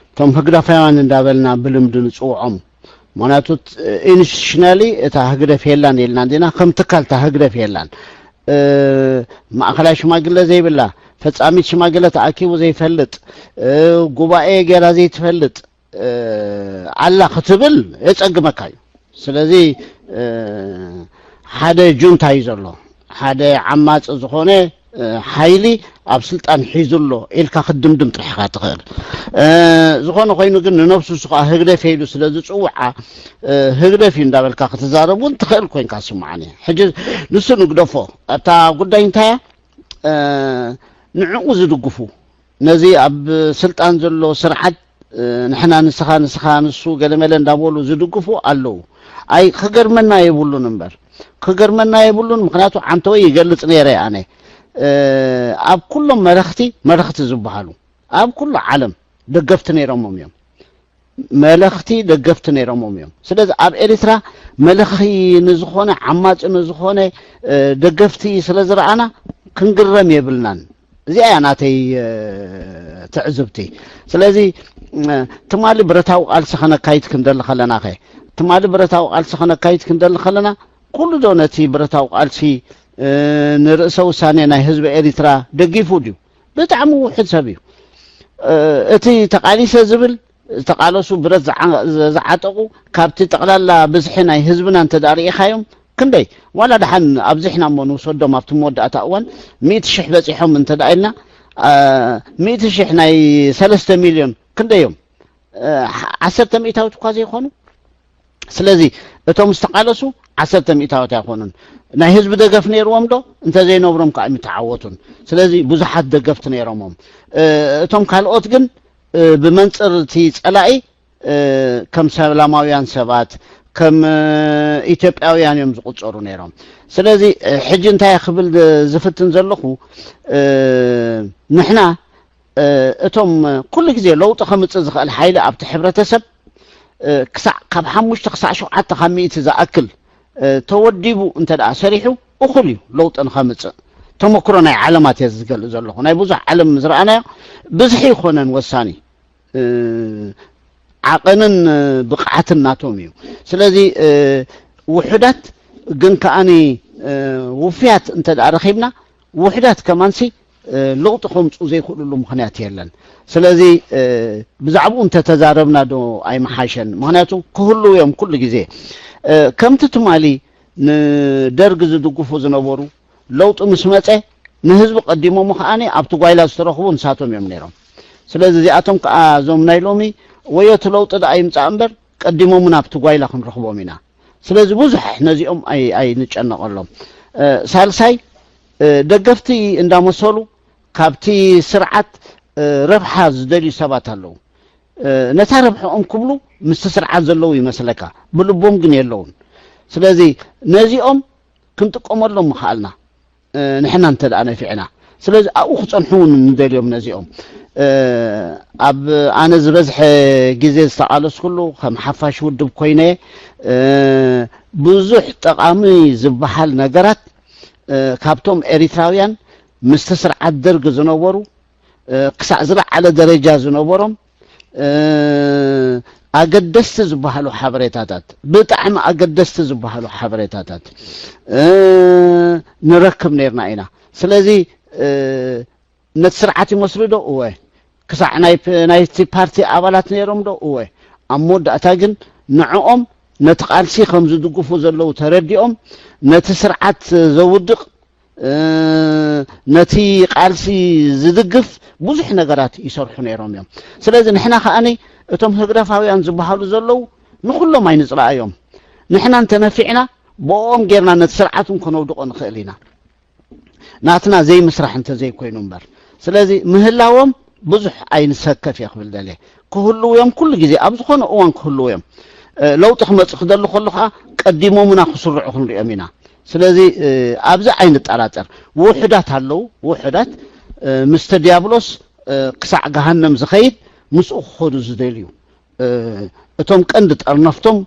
እቶም ህግደፋውያን እንዳበልና ብልምዲ ንፅውዖም። ምክንያቱ ኢንስቲቱሽናሊ እታ ህግደፍ የላን ኢልና እንዲና፣ ከም ትካል እታ ህግደፍ የላን። ማእኸላይ ሽማግለ ዘይብላ፣ ፈፃሚት ሽማግለ ተኣኪቡ ዘይፈልጥ፣ ጉባኤ ገይራ ዘይትፈልጥ ኣላ ክትብል የፀግመካ እዩ። ስለዚ ሓደ ጁንታ እዩ ዘሎ፣ ሓደ ዓማፂ ዝኾነ ሓይሊ ኣብ ስልጣን ሒዙ ኣሎ ኢልካ ክትድምድም ጥራሕ ኢኻ ትኽእል። ዝኾነ ኮይኑ ግን ንነብሱ ንሱ ከዓ ህግደፍ ኢሉ ስለ ዝፅውዓ፣ ህግደፍ እዩ እንዳበልካ ክትዛረብ እውን ትኽእል ኮይንካ ስምዓኒ። ሕጂ ንሱ ንግደፎ፣ ኣብታ ጉዳይ እንታይ እያ? ንዕኡ ዝድግፉ፣ ነዚ ኣብ ስልጣን ዘሎ ስርዓት ንሕና ንስኻ ንስኻ ንሱ ገለመለ እንዳበሉ ዝድግፉ ኣለዉ። ኣይ ክገርመና የብሉን እምበር፣ ክገርመና የብሉን። ምክንያቱ ዓንተወይ ይገልጽ ነይረ ኣነ። ኣብ ኩሎም መለኽቲ መለኽቲ ዝበሃሉ ኣብ ኩሉ ዓለም ደገፍቲ ነይሮሞም እዮም። መለኽቲ ደገፍቲ ነይሮሞም እዮም። ስለዚ ኣብ ኤርትራ መለኺ ንዝኾነ፣ ዓማፂ ንዝኾነ ደገፍቲ ስለ ዝረኣና ክንግረም የብልናን። እዚኣ እያ ናተይ ትዕዝብቲ። ስለዚ ትማሊ ብረታዊ ቃልሲ ከነካይድ ክንደሊ ከለና ኸ ትማሊ ብረታዊ ቃልሲ ከነካይድ ክንደሊ ከለና ኩሉ ዶ ነቲ ብረታዊ ቃልሲ ንርእሰ ውሳኔ ናይ ህዝቢ ኤሪትራ ደጊፉ ድዩ? ብጣዕሚ ውሑድ ሰብ እዩ። እቲ ተቃሊሰ ዝብል ዝተቃለሱ ብረት ዝዓጠቁ ካብቲ ጠቅላላ ብዝሒ ናይ ህዝብና እንተ ሪኢኻዮም ክንደይ ዋላ ደሓን ኣብዚሕና እሞ ንውሰዶም ኣብቲ መወዳእታ እዋን ሚእቲ ሽሕ በፂሖም እንተ ኢልና ሚእቲ ሽሕ ናይ ሰለስተ ሚልዮን ክንደይ እዮም? ዓሰርተ ሚእታዊት እኳ ዘይኮኑ። ስለዚ እቶም ዝተቃለሱ ዓሰርተ ሚእታዊት ኣይኮኑን። ናይ ህዝቢ ደገፍ ነይርዎም ዶ? እንተዘይነብሮም ከዓ ኣይምተዓወቱን። ስለዚ ብዙሓት ደገፍቲ ነይሮሞም። እቶም ካልኦት ግን ብመንፅር እቲ ፀላኢ ከም ሰላማውያን ሰባት ከም ኢትዮጵያውያን እዮም ዝቁፀሩ ነይሮም። ስለዚ ሕጂ እንታይ ክብል ዝፍትን ዘለኹ ንሕና እቶም ኩሉ ግዜ ለውጢ ከምፅእ ዝኽእል ሓይሊ ኣብቲ ሕብረተሰብ ክሳዕ ካብ ሓሙሽተ ክሳዕ ሸውዓተ ካብ ሚእቲ ዝኣክል ተወዲቡ እንተ ደኣ ሰሪሑ እኹል እዩ ለውጢ ንኸምፅእ። ተመክሮ ናይ ዓለማት እየ ዝገልፅ ዘለኹ። ናይ ብዙሕ ዓለም ዝረኣናዮ ብዝሒ ይኮነን ወሳኒ ዓቐንን ብቕዓትን ናቶም እዩ። ስለዚ ውሑዳት ግን ከኣኒ ውፍያት እንተ ደኣ ረኺብና ውሕዳት ከማንሲ ለውጢ ከምፁ ዘይክእልሉ ምክንያት የለን። ስለዚ ብዛዕባኡ እንተተዛረብና ዶ ኣይምሓሸን? ምክንያቱ ክህልው እዮም ኩሉ ግዜ ከምቲ ትማሊ ንደርግ ዝድግፉ ዝነበሩ ለውጢ ምስ መፀ ንህዝቢ ቀዲሞም ከዓኒ ኣብቲ ጓይላ ዝተረኽቡ ንሳቶም እዮም ነይሮም። ስለዚ እዚኣቶም ከዓ እዞም ናይ ሎሚ ወዮ እቲ ለውጢ ደኣ ይምፃእ እምበር ቀዲሞምን ኣብቲ ጓይላ ክንረኽቦም ኢና። ስለዚ ብዙሕ ነዚኦም ኣይንጨነቐሎም። ሳልሳይ ደገፍቲ እንዳመሰሉ ካብቲ ስርዓት ረብሓ ዝደልዩ ሰባት ኣለዉ። ነታ ረብሕኦም ክብሉ ምስቲ ስርዓት ዘለዉ ይመስለካ፣ ብልቦም ግን የለውን። ስለዚ ነዚኦም ክንጥቀመሎም ምኽኣልና ንሕና እንተ ደኣ ነፊዕና። ስለዚ ኣብኡ ክጸንሑ እውን ንደልዮም ነዚኦም። ኣብ ኣነ ዝበዝሐ ግዜ ዝተቓለስኩሉ ከም ሓፋሽ ውድብ ኮይነ ብዙሕ ጠቓሚ ዝበሃል ነገራት ካብቶም ኤሪትራውያን ምስቲ ስርዓት ደርግ ዝነበሩ ክሳዕ ዝለዓለ ደረጃ ዝነበሮም ኣገደስቲ ዝበሃሉ ሓበሬታታት ብጣዕሚ ኣገደስቲ ዝበሃሉ ሓበሬታታት ንረክብ ነርና ኢና። ስለዚ ነቲ ስርዓት ይመስሉ ዶ? እወ። ክሳዕ ናይቲ ፓርቲ ኣባላት ነይሮም ዶ? እወ። ኣብ መወዳእታ ግን ንዕኦም ነቲ ቃልሲ ከም ዝድግፉ ዘለዉ ተረዲኦም ነቲ ስርዓት ዘውድቕ ነቲ ቃልሲ ዝድግፍ ብዙሕ ነገራት ይሰርሑ ነይሮም እዮም። ስለዚ ንሕና ከኣ እቶም ህግደፋውያን ዝበሃሉ ዘለዉ ንኹሎም ኣይንፅላኣዮም። ንሕና እንተነፊዕና ብኦም ጌርና ነቲ ስርዓት እውን ከነውድቆ ንኽእል ኢና። ናትና ዘይምስራሕ እንተዘይኮይኑ እምበር። ስለዚ ምህላዎም ብዙሕ ኣይንሰከፍ እየ ክብል ደልየ። ክህልዉ እዮም፣ ኩሉ ግዜ ኣብ ዝኾነ እዋን ክህልዉ እዮም። ለውጢ ክመፅእ ክደሊ ከሎ ከዓ ቀዲሞምና ክስርዑ ክንሪኦም ኢና። ስለዚ ኣብዚ ኣይንጠራጠር። ውሑዳት ኣለዉ፣ ውሑዳት ምስተ ዲያብሎስ ክሳዕ ገሃነም ዝኸይድ ምስኡ ክኸዱ ዝደልዩ። እቶም ቀንዲ ጠርነፍቶም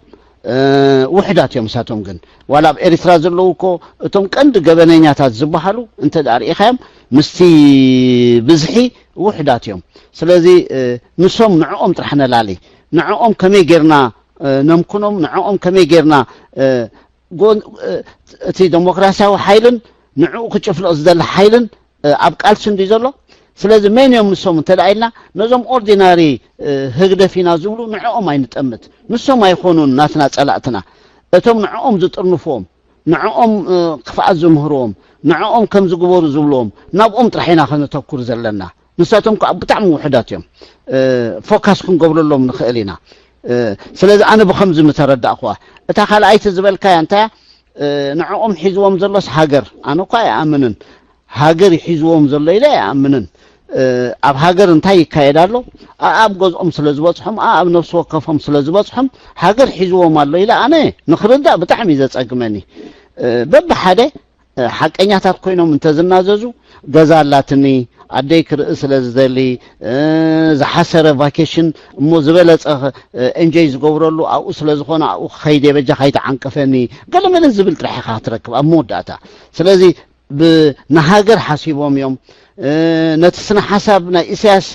ውሕዳት እዮም። እሳቶም ግን ዋላ ኣብ ኤርትራ ዘለዉ እኮ እቶም ቀንዲ ገበነኛታት ዝበሃሉ እንተ ደኣ ርኢኻዮም ምስቲ ብዝሒ ውሕዳት እዮም። ስለዚ ንሶም ንዕኦም ጥራሕ ነላሊ፣ ንዕኦም ከመይ ጌርና ነምክኖም፣ ንዕኦም ከመይ ጌርና እቲ ዴሞክራሲያዊ ሓይልን ንዕኡ ክጭፍልቕ ዝደሊ ሓይልን ኣብ ቃልሲ እንዲ ዘሎ። ስለዚ መን እዮም ንሶም እንተ ኢልና ነዞም ኦርዲናሪ ህግደፍ ኢና ዝብሉ ንዕኦም ኣይንጠምት። ንሶም ኣይኮኑን ናትና ጸላእትና። እቶም ንዕኦም ዝጥርንፍዎም፣ ንዕኦም ክፍኣት ዝምህርዎም፣ ንዕኦም ከም ዝግበሩ ዝብልዎም ናብኦም ጥራሕ ኢና ከነተኩር ዘለና። ንሳቶም ከዓ ብጣዕሚ ውሕዳት እዮም። ፎካስ ክንገብረሎም ንኽእል ኢና። ስለዚ ኣነ ብኸምዚ ምተረዳእኩዋ። እታ ካልኣይቲ ዝበልካያ እንታይ ንዕኦም ሒዝዎም ዘሎስ ሃገር፣ ኣነ እኳ ኣይኣምንን። ሃገር ይሒዝዎም ዘሎ ኢለ ኣይኣምንን። ኣብ ሃገር እንታይ ይካየድ ኣሎ? ኣብ ገዝኦም ስለ ዝበፅሖም፣ ኣብ ነፍሲ ወከፎም ስለ ዝበፅሖም ሃገር ሒዝዎም ኣሎ ኢለ ኣነ ንክርዳእ ብጣዕሚ እዩ ዘፀግመኒ። በብሓደ ሓቀኛታት ኮይኖም እንተዝናዘዙ፣ ገዛ ኣላትኒ፣ ኣደይ ክርኢ ስለ ዝደሊ፣ ዝሓሰረ ቫኬሽን እሞ ዝበለፀ ኤንጆይ ዝገብረሉ ኣብኡ ስለ ዝኾነ ኣብኡ ክኸይድ እየ፣ በጃ ከይትዓንቅፈኒ፣ ገለመለ ዝብል ጥራሕ ኢኻ ክትረክብ ኣብ መወዳእታ። ስለዚ ንሃገር ሓሲቦም እዮም፣ ነቲ ስነ ሓሳብ ናይ ኢሳያስ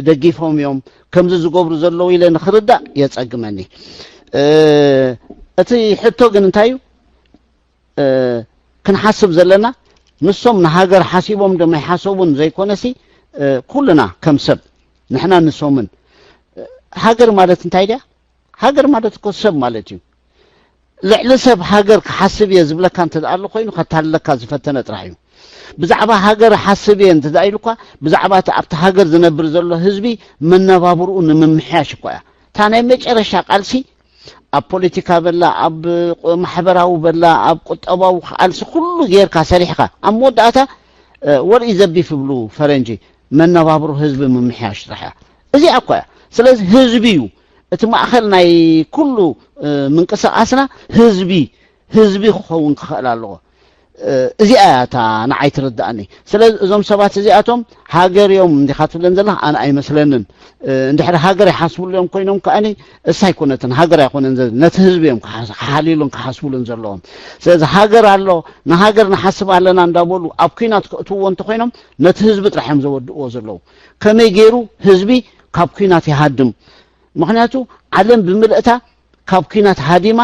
ደጊፎም እዮም ከምዚ ዝገብሩ ዘለዉ ኢለ ንክርዳእ የፀግመኒ። እቲ ሕቶ ግን እንታይ እዩ? ክንሓስብ ዘለና ንሶም ንሃገር ሓሲቦም ዶ ኣይሓሰቡን ዘይኮነሲ፣ ኩልና ከም ሰብ ንሕና ንሶምን። ሃገር ማለት እንታይ ድያ? ሃገር ማለት እኮ ሰብ ማለት እዩ። ልዕሊ ሰብ ሃገር ክሓስብ እየ ዝብለካ እንተ ደኣ ኣሎ ኮይኑ ከታልለካ ዝፈተነ ጥራሕ እዩ። ብዛዕባ ሃገር ሓስብ እየ እንተ ደኣ ኢሉኳ ብዛዕባ እቲ ኣብቲ ሃገር ዝነብር ዘሎ ህዝቢ መነባብርኡ ንምምሕያሽ እኳ እያ። እታ ናይ መጨረሻ ቃልሲ ኣብ ፖለቲካ በላ፣ ኣብ ማሕበራዊ በላ፣ ኣብ ቁጠባዊ ቃልሲ ኩሉ ጌርካ ሰሪሕካ ኣብ መወዳእታ ወር ኢዘ ቢፍ ይብሉ ፈረንጂ መነባብሮ ህዝቢ ምምሕያሽ ጥራሕ እያ። እዚኣ እኳ እያ። ስለዚ ህዝቢ እዩ እቲ ማእኸል ናይ ኩሉ ምንቅስቃስና ህዝቢ ህዝቢ ክኸውን ክኽእል ኣለዎ። እዚኣ እያ እታ ንዓይ ትርዳእኒ። ስለዚ እዞም ሰባት እዚኣቶም ሃገር እዮም እንዲኻ ትብለን ዘለኻ ኣነ ኣይመስለንን። እንድሕሪ ሃገር ይሓስብሉ እዮም ኮይኖም ከኣኒ እሳ ኣይኮነትን ሃገር ኣይኮነን ዘ ነቲ ህዝቢ እዮም ክሓስ- ክሓልዩሉን ክሓስብሉን ዘለዎም። ስለዚ ሃገር ኣሎ ንሃገር ንሓስብ ኣለና እንዳበሉ ኣብ ኩናት ከእትውዎ እንተኮይኖም ነቲ ህዝቢ ጥራሕ እዮም ዘወድእዎ ዘለዉ። ከመይ ገይሩ ህዝቢ ካብ ኩናት ይሃድም? ምክንያቱ ዓለም ብምልእታ ካብ ኩናት ሃዲማ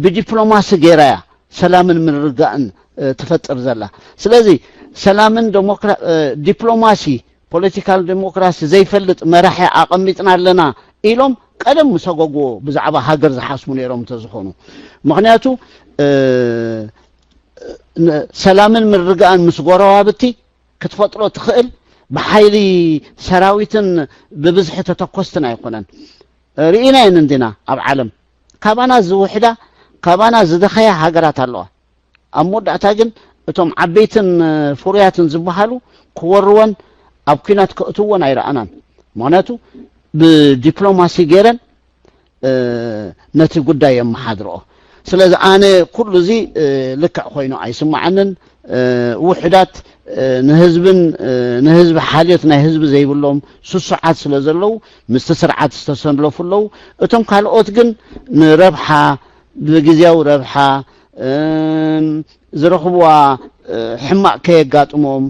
ብዲፕሎማሲ ገይራ እያ ሰላምን ምርግጋእን ትፈጥር ዘላ። ስለዚ ሰላምን ዲፕሎማሲ ፖለቲካል ዲሞክራሲ ዘይፈልጥ መራሒ ኣቐሚጥና ኣለና ኢሎም ቀደም ምሰጎግዎ ብዛዕባ ሃገር ዝሓስቡ ነይሮም እንተዝኾኑ። ምክንያቱ ሰላምን ምርግጋእን ምስ ጎረባብቲ ክትፈጥሮ ትኽእል ብሓይሊ ሰራዊትን ብብዝሒ ተተኮስትን ኣይኮነን። ርኢናየን እንዲና ኣብ ዓለም ካባና ዝውሕዳ ካባና ዝደኸያ ሃገራት ኣለዋ። ኣብ መወዳእታ ግን እቶም ዓበይትን ፍሩያትን ዝበሃሉ ክወርወን ኣብ ኲናት ከእትወን ኣይረኣናን። ምኽንያቱ ብዲፕሎማሲ ገይረን ነቲ ጉዳይ የመሓድርኦ። ስለዚ ኣነ ኩሉ እዚ ልክዕ ኮይኑ ኣይስምዓንን። ውሑዳት ንህዝብን ንህዝቢ ሓልዮት ናይ ህዝቢ ዘይብሎም ስሱዓት ስለ ዘለዉ ምስቲ ስርዓት ዝተሰለፉ ኣለዉ። እቶም ካልኦት ግን ንረብሓ ብግዜያዊ ረብሓ ዝረኽብዋ ሕማቕ ከየጋጥሞም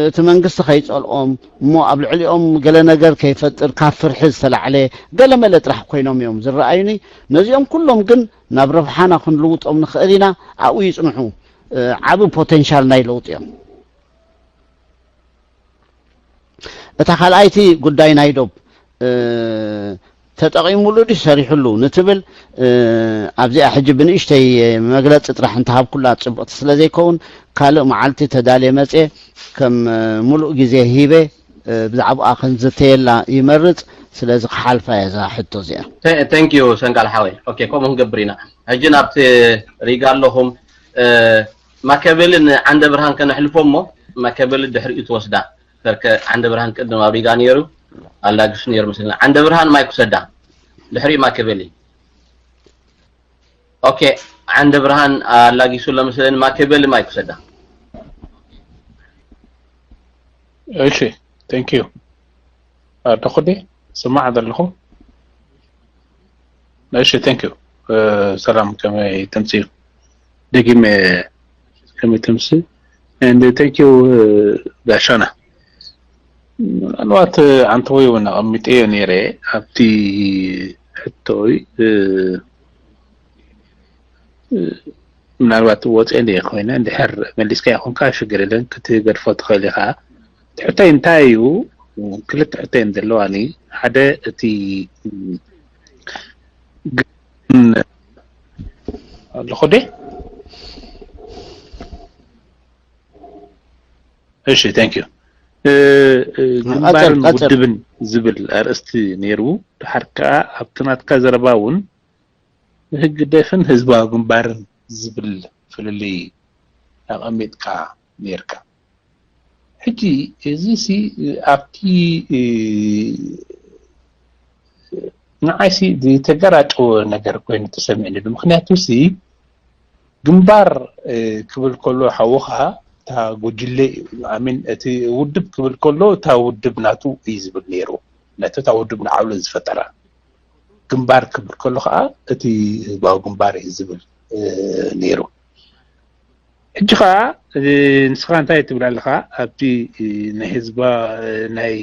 እቲ መንግስቲ ከይጸልኦም እሞ ኣብ ልዕሊኦም ገለ ነገር ከይፈጥር ካብ ፍርሒ ዝተላዕለ ገለመለ ጥራሕ ኮይኖም እዮም ዝረኣዩኒ። ነዚኦም ኩሎም ግን ናብ ረብሓና ክንልውጦም ንኽእል ኢና። ኣብኡ ይጽንሑ። ዓቢ ፖቴንሻል ናይ ለውጢ እዮም። እታ ካልኣይቲ ጉዳይ ናይ ዶብ ተጠቒሙሉ ድዩ ሰሪሕሉ ንትብል ኣብዚኣ ሕጂ ብንእሽተይ መግለፂ ጥራሕ እንተሃብኩላ ፅቡቕቲ ስለ ዘይከውን ካልእ መዓልቲ ተዳልየ መፅየ ከም ሙሉእ ግዜ ሂበ ብዛዕባኣ ክንዝተየላ ይመርፅ። ስለዚ ክሓልፋ እየ እዛ ሕቶ እዚኣ። Thank you ሰንጋል ሓወይ። Okay፣ ከምኡ ክንገብር ኢና። ሕጂ ናብቲ ሪጋ ኣለኹም። ማከበሊ ንዓንደ ብርሃን ከነሕልፎ እሞ ማከበሊ ድሕሪኡ ትወስዳ። ተርከ ዓንደ ብርሃን ቅድም ኣብ ሪጋ ነይሩ ኣላግሱ ነይሩ መስለኒ። ዓንደ ብርሃን ማይክ ውሰዳ። ድሕሪኡ ማከበሊ። Okay፣ ዓንደ ብርሃን ኣላጊሱ ለመስለኒ። ማከበሊ ማይክ ውሰዳ። እሺ፣ thank you። ኣለኹ ዲ ስማዕ ዘለኹ። እሺ፣ thank you። ሰላም፣ ከመይ ትምስዩ? ደጊመ ከመይ ትምሲ? And thank you ጋሻና። ምናልባት ኣንተ ወይ እውን ኣቐሚጠዮ ነይረ ኣብቲ ሕቶይ ምናልባት ወፅኤ እንደ ኮይነ እንድሕር መሊስካ ይኹንካ ሽግር የለን ክትገድፎ ትኽእል ኢኻ። ትሕተይ እንታይ እዩ? ክልተ ሕተይ ዘለዋኒ ሓደ እቲ ግን ኣለኹ ደ እሺ thank you ግንባርን ውድብን ዝብል ኣርእስቲ ነይሩ። ድሓር ከዓ ኣብቲ ናትካ ዘረባ እውን ህግደፍን ህዝባዊ ግንባርን ዝብል ፍልልይ ኣቐሚጥካ ነይርካ። ሕጂ እዚ ሲ ኣብቲ ንዓይሲ ዝተገራጨወ ነገር ኮይኑ ተሰሚዕኒ። ምክንያቱ ሲ ግንባር ክብል ከሎ ሓውኻ እታ ጉጅለ እዩ። ኣሚን እቲ ውድብ ክብል ከሎ እታ ውድብ ናቱ እዩ ዝብል ነይሩ። ነቲ እታ ውድብ ንዓብሎ ዝፈጠራ ግንባር ክብል ከሎ ከዓ እቲ ህዝባዊ ግንባር እዩ ዝብል ነይሩ። ሕጂ ከዓ ንስኻ እንታይ ትብል ኣለኻ? ኣብቲ ናይ ህዝባ ናይ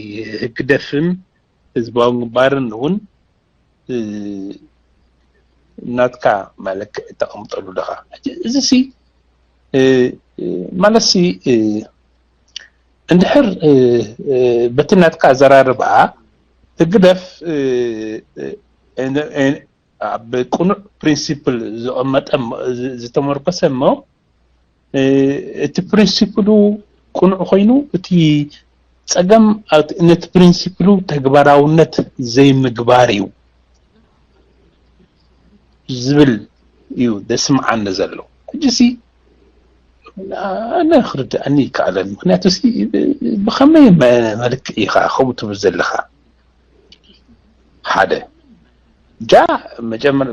ህግደፍን ህዝባዊ ግንባርን እውን ናትካ መለክዕ እተቐምጠሉ ኣለኻ። እዚ ሲ ማለት ሲ እንድሕር በቲ ናትካ ኣዘራርባ ህግደፍ ኣብ ቅኑዕ ፕሪንሲፕል ዝቐመጠ ዝተመርኮሰ እሞ እቲ ፕሪንሲፕሉ ቅኑዕ ኮይኑ እቲ ፀገም ነቲ ፕሪንሲፕሉ ተግባራውነት ዘይምግባር እዩ ዝብል እዩ ዘስምዓኒ ዘሎ። ሕጂ ሲ ኣነ ክርድኣኒ ይከኣለኒ። ምክንያቱ ሲ ብኸመይ መልክዕ ኢኻ ከምኡ ትብል ዘለኻ? ሓደ ጃ መጀመር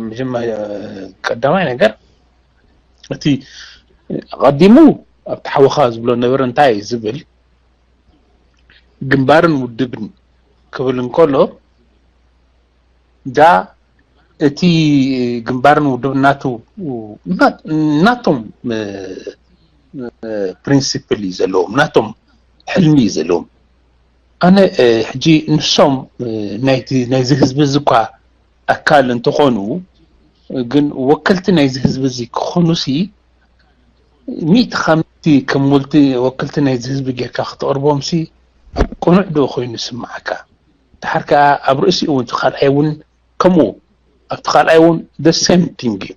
ቀዳማይ ነገር እቲ ኣቐዲሙ ኣብቲ ሓውኻ ዝብሎ ነበር እንታይ ዝብል ግንባርን ውድብን ክብል እንከሎ ዳ እቲ ግንባርን ውድብ ናቱ ናቶም ፕሪንሲፕል እዩ ዘለዎም፣ ናቶም ሕልሚ እዩ ዘለዎም። ኣነ ሕጂ ንሶም ናይቲ ናይዚ ህዝቢ እዚ እኳ ኣካል እንተኾኑ ግን ወከልቲ ናይዚ ህዝቢ እዚ ክኾኑ ሲ ሚእቲ ካብ ሚእቲ ከም ወልቲ ወከልቲ ናይዚ ህዝቢ ጌርካ ክትቕርቦም ሲ ቅኑዕ ዶ ኮይኑ ይስምዓካ? ድሓር ከኣ ኣብ ርእሲኡ እውን እቲ ካልኣይ እውን ከምኡ ኣብቲ ካልኣይ እውን the same thing እዩ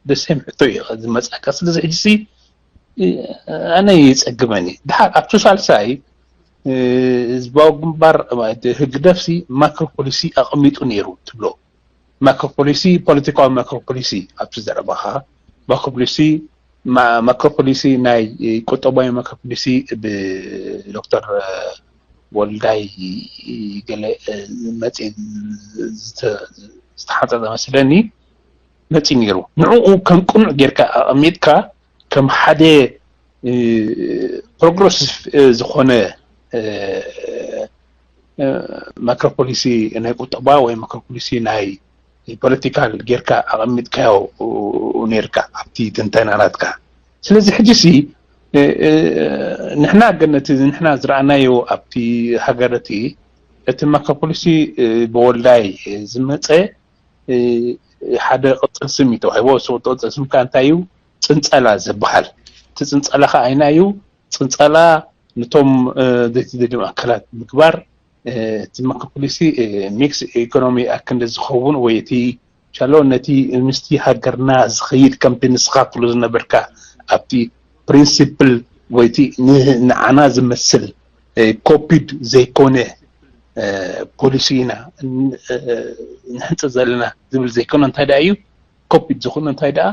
the same ሕቶ እዩ ዝመፅኣካ። ስለዚ ሕጂ ሲ ኣነ ይፀግመኒ። ድሓር ኣብቲ ሳልሳይ ህዝባዊ ግንባር ህግደፍ ሲ ማክሮ ፖሊሲ ኣቐሚጡ ነይሩ ትብሎ ማክሮ ፖሊሲ ፖለቲካዊ ማክሮ ፖሊሲ ኣብቲ ዘረባኻ ማክሮ ፖሊሲ ማክሮ ፖሊሲ ናይ ቁጠባዊ ማክሮ ፖሊሲ ብዶክተር ወልዳይ ገለ መፂ ዝተሓንፀፀ መስለኒ መፂ ነይሩ። ንዕኡ ከም ቅኑዕ ጌርካ ኣቐሚጥካ ከም ሓደ ፕሮግረሲቭ ዝኾነ ማክሮ ፖሊሲ ናይ ቁጠባ ወይ ማክሮ ፖሊሲ ናይ ፖለቲካል ጌርካ ኣቐሚጥካዮ ነይርካ ኣብቲ ትንተና ናትካ። ስለዚ ሕጂ ሲ ንሕና ግን ነቲ ንሕና ዝረኣናዮ ኣብቲ ሃገር እቲ እቲ ማክሮ ፖሊሲ ብወልዳይ ዝመፀ ሓደ ቅፅል ስም እዩ ተዋሂቦ። እቲ ቅፅል ስም ከ እንታይ እዩ? ፅንፀላ ዝበሃል። እቲ ፅንፀላ ከ ኣይና እዩ? ፅንፀላ ነቶም ዘይተደልዮም ኣካላት ምግባር እቲ ማክሮ ፖሊሲ ሚክስ ኢኮኖሚ ኣክንዲ ዝኸውን ወይ እቲ ሻሎ ነቲ ምስቲ ሃገርና ዝኸይድ ከምቲ ንስኻ ትብሎ ዝነበርካ ኣብቲ ፕሪንሲፕል ወይ እቲ ንዓና ዝመስል ኮፒድ ዘይኮነ ፖሊሲ ኢና ንሕንፅእ ዘለና ዝብል ዘይኮነ እንታይ ደኣ እዩ ኮፒድ ዝኾነ እንታይ ደኣ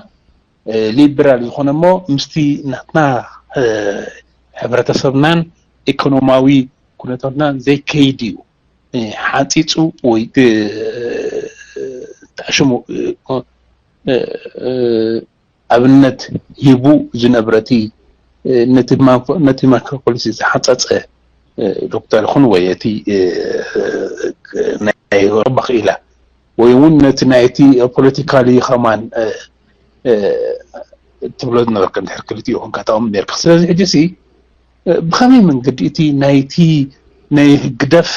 ሊበራል ዝኾነ እሞ ምስቲ ናትና ሕብረተሰብናን ኢኮኖማዊ ኩነታትናን ዘይከይድ እዩ ሓፂፁ ወይ ተሽሙ ኣብነት ሂቡ ዝነብረቲ ነቲ ማክሮ ፖሊሲ ዝሓፀፀ ዶክተር ይኹን ወይ እቲ ናይ ረባ ክኢላ ወይ እውን ነቲ ናይቲ ፖለቲካሊ ከማን ትብሎ ዝነበርካ እንድሕር ክልቲኡ ኮንካ ተቐምጥ ነርካ። ስለዚ ሕጂ ሲ ብኸመይ መንገዲ እቲ ናይቲ ናይ ህግደፍ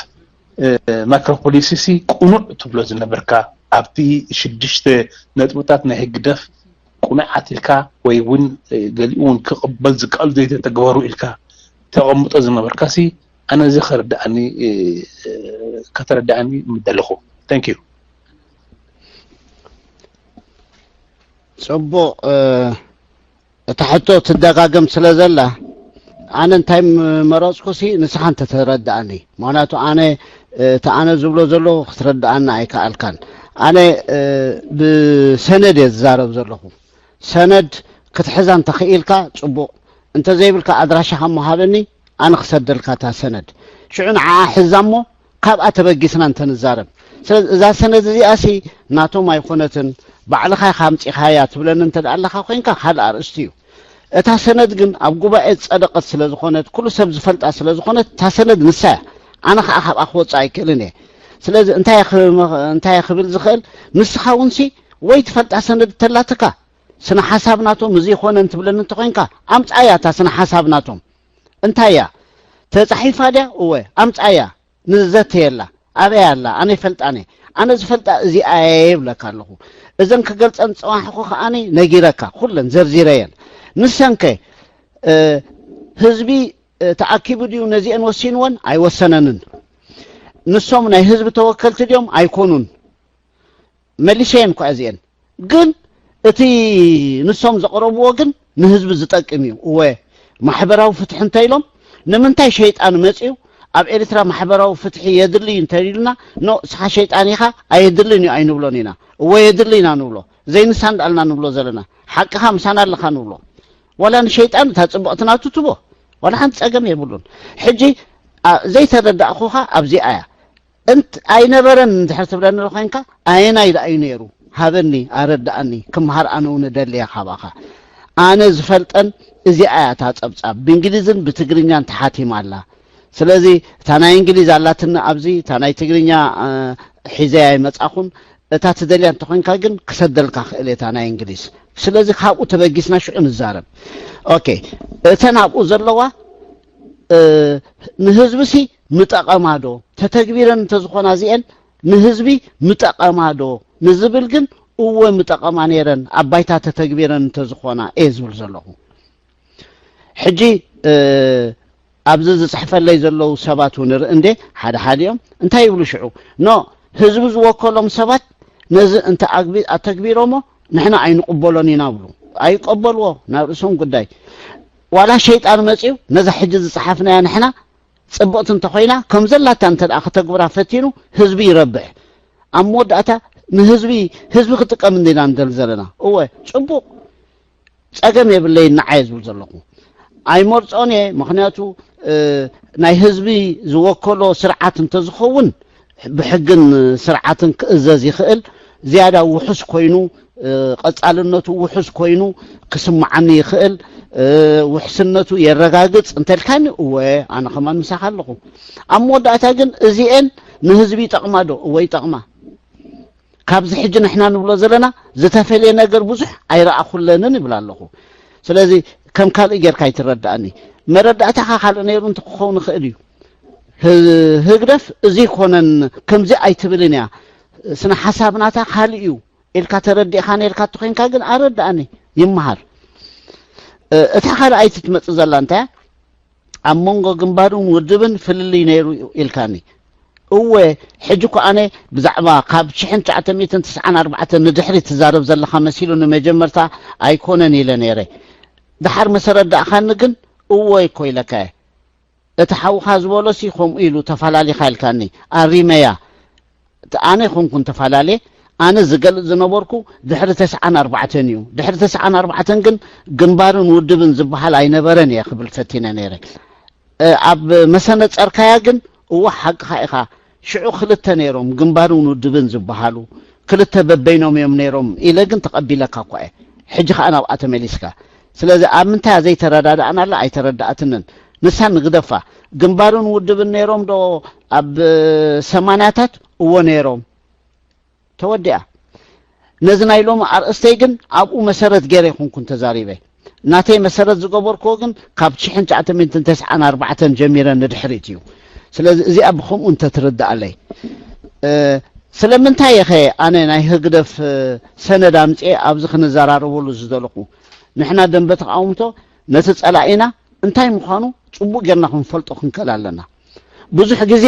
ማክሮ ፖሊሲ ሲ ቅኑዕ ትብሎ ዝነበርካ ኣብቲ ሽዱሽተ ነጥብታት ናይ ህግደፍ ቅኑዓት ኢልካ ወይ እውን ገሊኡ እውን ክቕበል ዝከኣሉ ዘይተተግበሩ ኢልካ ተቐምጦ ዝነበርካ ሲ ኣነ እዚ ከረዳኣኒ ከተረዳኣኒ ምደለኹ። Thank you። ፅቡቕ። እታ ሕቶ ትደጋገም ስለ ዘላ ኣነ እንታይ መረፅኩ ሲ ንስኻ እንተተረዳኣኒ። ምክንያቱ ኣነ እቲ ኣነ ዝብሎ ዘለኹ ክትረዳኣኒ ኣይከኣልካን። ኣነ ብሰነድ እየ ዝዛረብ ዘለኹ። ሰነድ ክትሕዛ እንተኽኢልካ ፅቡቕ፣ እንተዘይብልካ ኣድራሻኻ እሞ ሃበኒ፣ ኣነ ክሰደልካ እታ ሰነድ። ሽዑ ንዓኣ ሕዛ እሞ ካብኣ ተበጊስና እንተንዛረብ። ስለዚ እዛ ሰነድ እዚኣ ሲ ናቶም ኣይኮነትን፣ ባዕልኻ ኢኻ ኣምፂኻያ ትብለኒ እንተ ደኣ ኣለኻ ኮይንካ ካልእ ኣርእስቲ እዩ። እታ ሰነድ ግን ኣብ ጉባኤ ዝፀደቐት ስለ ዝኾነት፣ ኩሉ ሰብ ዝፈልጣ ስለ ዝኾነት እታ ሰነድ ንሳ እያ። ኣነ ከዓ ካብኣ ክወፅእ ኣይክእልን እየ። ስለዚ እንታይ እየ ክብል ዝኽእል፣ ንስኻ እውን ሲ ወይ ትፈልጣ ሰነድ እንተላትካ ስነ ሓሳብ ናቶም እዚ ይኾነን ትብለኒ እንተኾይንካ ኣምፃያ እታ ስነ ሓሳብ ናቶም እንታይ እያ ተፃሒፋ ድያ እወ ኣምፃያ ንዘተየላ ኣበይ ኣላ ኣነ ይፈልጣነ ኣነ ዝፈልጣ እዚኣ እየ ይብለካ ኣለኹ እዘን ክገልፀን ዝፀዋሕኹ ከዓኒ ነጊረካ ኩለን ዘርዚረየን ንሰንከ ህዝቢ ተኣኪቡ ድዩ ነዚአን ወሲንወን ኣይወሰነንን ንሶም ናይ ህዝቢ ተወከልቲ ድዮም ኣይኮኑን መሊሰየን እኳ እዚአን ግን እቲ ንሶም ዘቕረብዎ ግን ንህዝቢ ዝጠቅም እዩ እወ ማሕበራዊ ፍትሒ እንተ ኢሎም ንምንታይ ሸይጣን መፅዩ ኣብ ኤርትራ ማሕበራዊ ፍትሒ የድሊ እዩ እንተ ኢሉና ኖ እስኻ ሸይጣን ኢኻ ኣየድልን እዩ ኣይንብሎን ኢና እወ የድሊ ኢና ንብሎ ዘይንሳ እንዳልና ንብሎ ዘለና ሓቅኻ ምሳና ኣለኻ ንብሎ ዋላ ንሸይጣን እታ ፅብቕቲ ናቱ ትቦ ዋላ ሓንቲ ፀገም የብሉን ሕጂ ዘይተረዳእኹኻ ኣብዚኣ እያ እንት ኣይነበረን እንድሕር ትብለኒ ኮይንካ ኣየናይ ደኣ እዩ ነይሩ ሃበኒ ኣረዳእኒ ክምሃር ኣነ እውን እደልየ ካባኻ ኣነ ዝፈልጠን እዚኣ እያ እታ ፀብፃብ ብእንግሊዝን ብትግርኛን ተሓቲማ ኣላ ስለዚ እታ ናይ እንግሊዝ ኣላትኒ ኣብዚ እታ ናይ ትግርኛ ሒዘያ ይመፃኹን እታ ትደልያ እንተኮይንካ ግን ክሰደልካ ክእል እየ እታ ናይ እንግሊዝ ስለዚ ካብኡ ተበጊስና ሽዑ ንዛረብ ኦኬ እተን ኣብኡ ዘለዋ ንህዝቢ ሲ ምጠቐማ ዶ ተተግቢረን እንተዝኾና እዚአን ንህዝቢ ምጠቐማ ዶ ንዝብል ግን እወ ምጠቐማ ነይረን ኣብ ባይታ ተተግቢረን እንተዝኾና እየ ዝብል ዘለኹ ሕጂ ኣብዚ ዝፅሕፈለይ ዘለዉ ሰባት ንርኢ እንዴ ሓደ ሓዲኦም እንታይ ይብሉ ሽዑ ኖ ህዝቢ ዝወከሎም ሰባት ነዚ እንተ ኣተግቢሮሞ ንሕና ኣይንቕበሎን ኢና ብሉ ኣይቀበልዎ ናብ ርእሶም ጉዳይ ዋላ ሸይጣን መፅዩ ነዛ ሕጂ ዝፀሓፍናያ ንሕና ፅብቕቲ እንተኮይና ከም ዘላታ እንተ ከተግብራ ፈቲኑ ህዝቢ ይረብሕ ኣብ መወዳእታ ንህዝቢ ህዝቢ ክጥቀም እንዲና ንደል ዘለና እወ ፅቡቕ ፀገም የብለይ ንዓየ ዝብል ዘለኹ ኣይመርፆን እየ ምክንያቱ ናይ ህዝቢ ዝወከሎ ስርዓት እንተዝኸውን ብሕግን ስርዓትን ክእዘዝ ይኽእል ዝያዳ ውሑስ ኮይኑ ቀፃልነቱ ውሑስ ኮይኑ ክስምዓኒ ይኽእል ውሕስነቱ የረጋግፅ እንተልካኒ እወ ኣነ ከማን ምሳኻ ኣለኹ ኣብ መወዳእታ ግን እዚኤን ንህዝቢ ይጠቕማ ዶ እወ ይጠቕማ ካብዚ ሕጂ ንሕና ንብሎ ዘለና ዝተፈልየ ነገር ብዙሕ ኣይረኣኹለንን ይብል ኣለኹ ስለዚ ከም ካልእ ጌርካ ኣይትረዳእኒ መረዳእታኻ ካልእ ነይሩ እንተክኸውን ይኽእል እዩ ህግደፍ እዚ ይኮነን ከምዚ ኣይትብልን እያ ስነ ሓሳብ ናታ ካልእ እዩ ኢልካ ተረዲእኻ ነርካ እተኮይንካ ግን ኣረዳእኒ ይመሃር እታ ካልኣይቲ ትመፅእ ዘላ እንታይ ኣብ መንጎ ግንባርን ውድብን ፍልልይ ነይሩ ኢልካኒ እወ፣ ሕጂ እኮ ኣነ ብዛዕባ ካብ ሽሕን ትሽዓተ ሚእትን ትስዓን ኣርባዕተን ንድሕሪት ትዛረብ ዘለኻ መሲሉ ንመጀመርታ ኣይኮነን ኢለ ነይረ። ደሓር መሰረት ደኣኻኒ ግን እወ እኮ ኢለካ እየ። እቲ ሓውኻ ዝበሎሲ ከምኡ ኢሉ ተፋላሊኻ ኢልካኒ። ኣሪመያ። እቲ ኣነ ኮንኩን ተፋላሌ፣ ኣነ ዝገልጽ ዝነበርኩ ድሕሪ ተስዓን ኣርባዕተን እዩ። ድሕሪ ተስዓን ኣርባዕተን ግን ግንባርን ውድብን ዝበሃል ኣይነበረን እየ ክብል ፈቲነ ነይረ። እ፣ ኣብ መሰነጸርካያ ግን እወ ሓቅኻ ኢኻ። ሽዑ ክልተ ነይሮም ግንባርን ውድብን ዝበሃሉ፣ ክልተ በበይኖም እዮም ነይሮም ኢለ ግን ተቐቢለካ እኳ እየ። ሕጂ ኸኣ ናብኣ ተመሊስካ። ስለዚ ኣብ ምንታይ ዘይተረዳዳእናላ ኣይተረዳእትንን። ንሳ ንግደፋ። ግንባርን ውድብን ነይሮም ዶ ኣብ ሰማንያታት? እወ ነይሮም። ተወዲኣ። ነዚ ናይ ሎሚ ኣርእስተይ ግን ኣብኡ መሰረት ገይረ ይኹንኩን ተዛሪበ። ናተይ መሰረት ዝገበርክዎ ግን ካብ ሽሕን ትሽዓተ ሚእትን ተስዓን ኣርባዕተን ጀሚረ ንድሕሪት እዩ። ስለዚ እዚኣ ብኸምኡ እንተትርድኣለይ። እ፣ ስለምንታይ እየ ኸ ኣነ ናይ ህግደፍ፣ እ፣ ሰነድ ኣምፅኤ ኣብዚ ክንዘራረበሉ ዝደለኹ? ንሕና ደንበ ተቃውምቶ ነቲ ጸላኢና እንታይ ምዃኑ ጽቡቕ ጌርና ክንፈልጦ ክንክእል ኣለና። ብዙሕ ግዜ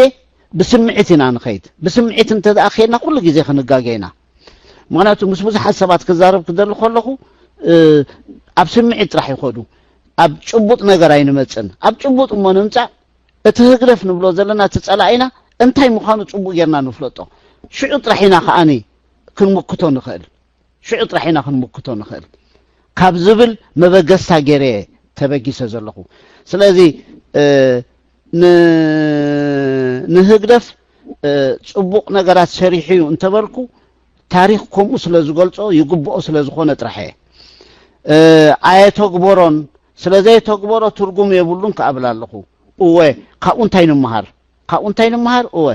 ብስምዒት ኢና ንኸይድ። ብስምዒት እንተ ደኣ ኸይድና ኩሉ ግዜ ክንጋገ ኢና። ምኽንያቱ ምስ ብዙሓት ሰባት ክዛረብ ክደሊ ከለኹ፣ እ፣ ኣብ ስምዒት ጥራሕ ይኸዱ። ኣብ ጭቡጥ ነገር ኣይንመጽን። ኣብ ጭቡጥ እሞ ንምጻእ እቲ ህግደፍ ንብሎ ዘለና እቲ ጸላኢና እንታይ ምዃኑ ጽቡቕ ጌርና ንፍለጦ። ሽዑ ጥራሕ ኢና ከኣኒ ክንምክቶ ንኽእል። ሽዑ ጥራሕ ኢና ክንምክቶ ንኽእል ካብ ዝብል መበገስታ ገይረ ተበጊሰ ዘለኹ። ስለዚ፣ እ፣ ን-፣ ንህግደፍ፣ እ፣ ጽቡቕ ነገራት ሰሪሑ እዩ እንተበልኩ፣ ታሪኽ ከምኡ ስለ ዝገልጾ፣ ይግብኦ ስለ ዝኾነ ጥራሕ እየ። እ፣ ኣየተግበሮን፣ ስለ ዘየተግበሮ ትርጉም የብሉን ክኣ እብል ኣለኹ። እወ፣ ካብኡ እንታይ ንምሃር? ካብኡ እንታይ ንምሃር? እወ፣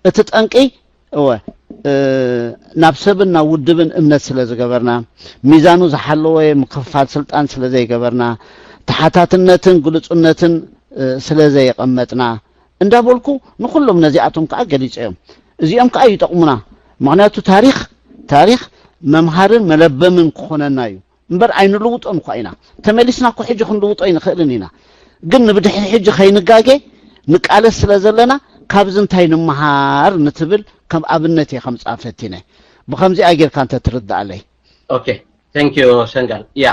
እቲ ጠንቂ፣ እወ፣ እ፣ ናብ ሰብን ናብ ውድብን እምነት ስለ ዝገበርና፣ ሚዛኑ ዝሓለወ ምክፍፋል ስልጣን ስለ ዘይገበርና፣ ተሓታትነትን ግሉጽነትን፣ እ፣ ስለ ዘየቐመጥና እንዳበልኩ ንኹሎም ነዚኣቶም ከኣ ገሊጸዮም። እዚኦም ከኣ ይጠቕሙና። ምኽንያቱ ታሪኽ፣ ታሪኽ መምሃርን መለበምን ክኾነና እዩ። እምበር ኣይንልውጦን እኳ ኢና። ተመሊስና እኮ ሕጂ ክንልውጦ ኣይንኽእልን ኢና። ግን ንብድሕሪ ሕጂ ከይንጋገ ንቃለስ ስለ ዘለና፣ ካብዚ እንታይ ንምሃር ንትብል ከም ኣብነት እየ ከምጽኣ ፈቲነ። ብኸምዚኣ ጌርካ እንተ ትርድኣለይ። ኦኬ፣ thank you ሰንጋል። ያ፣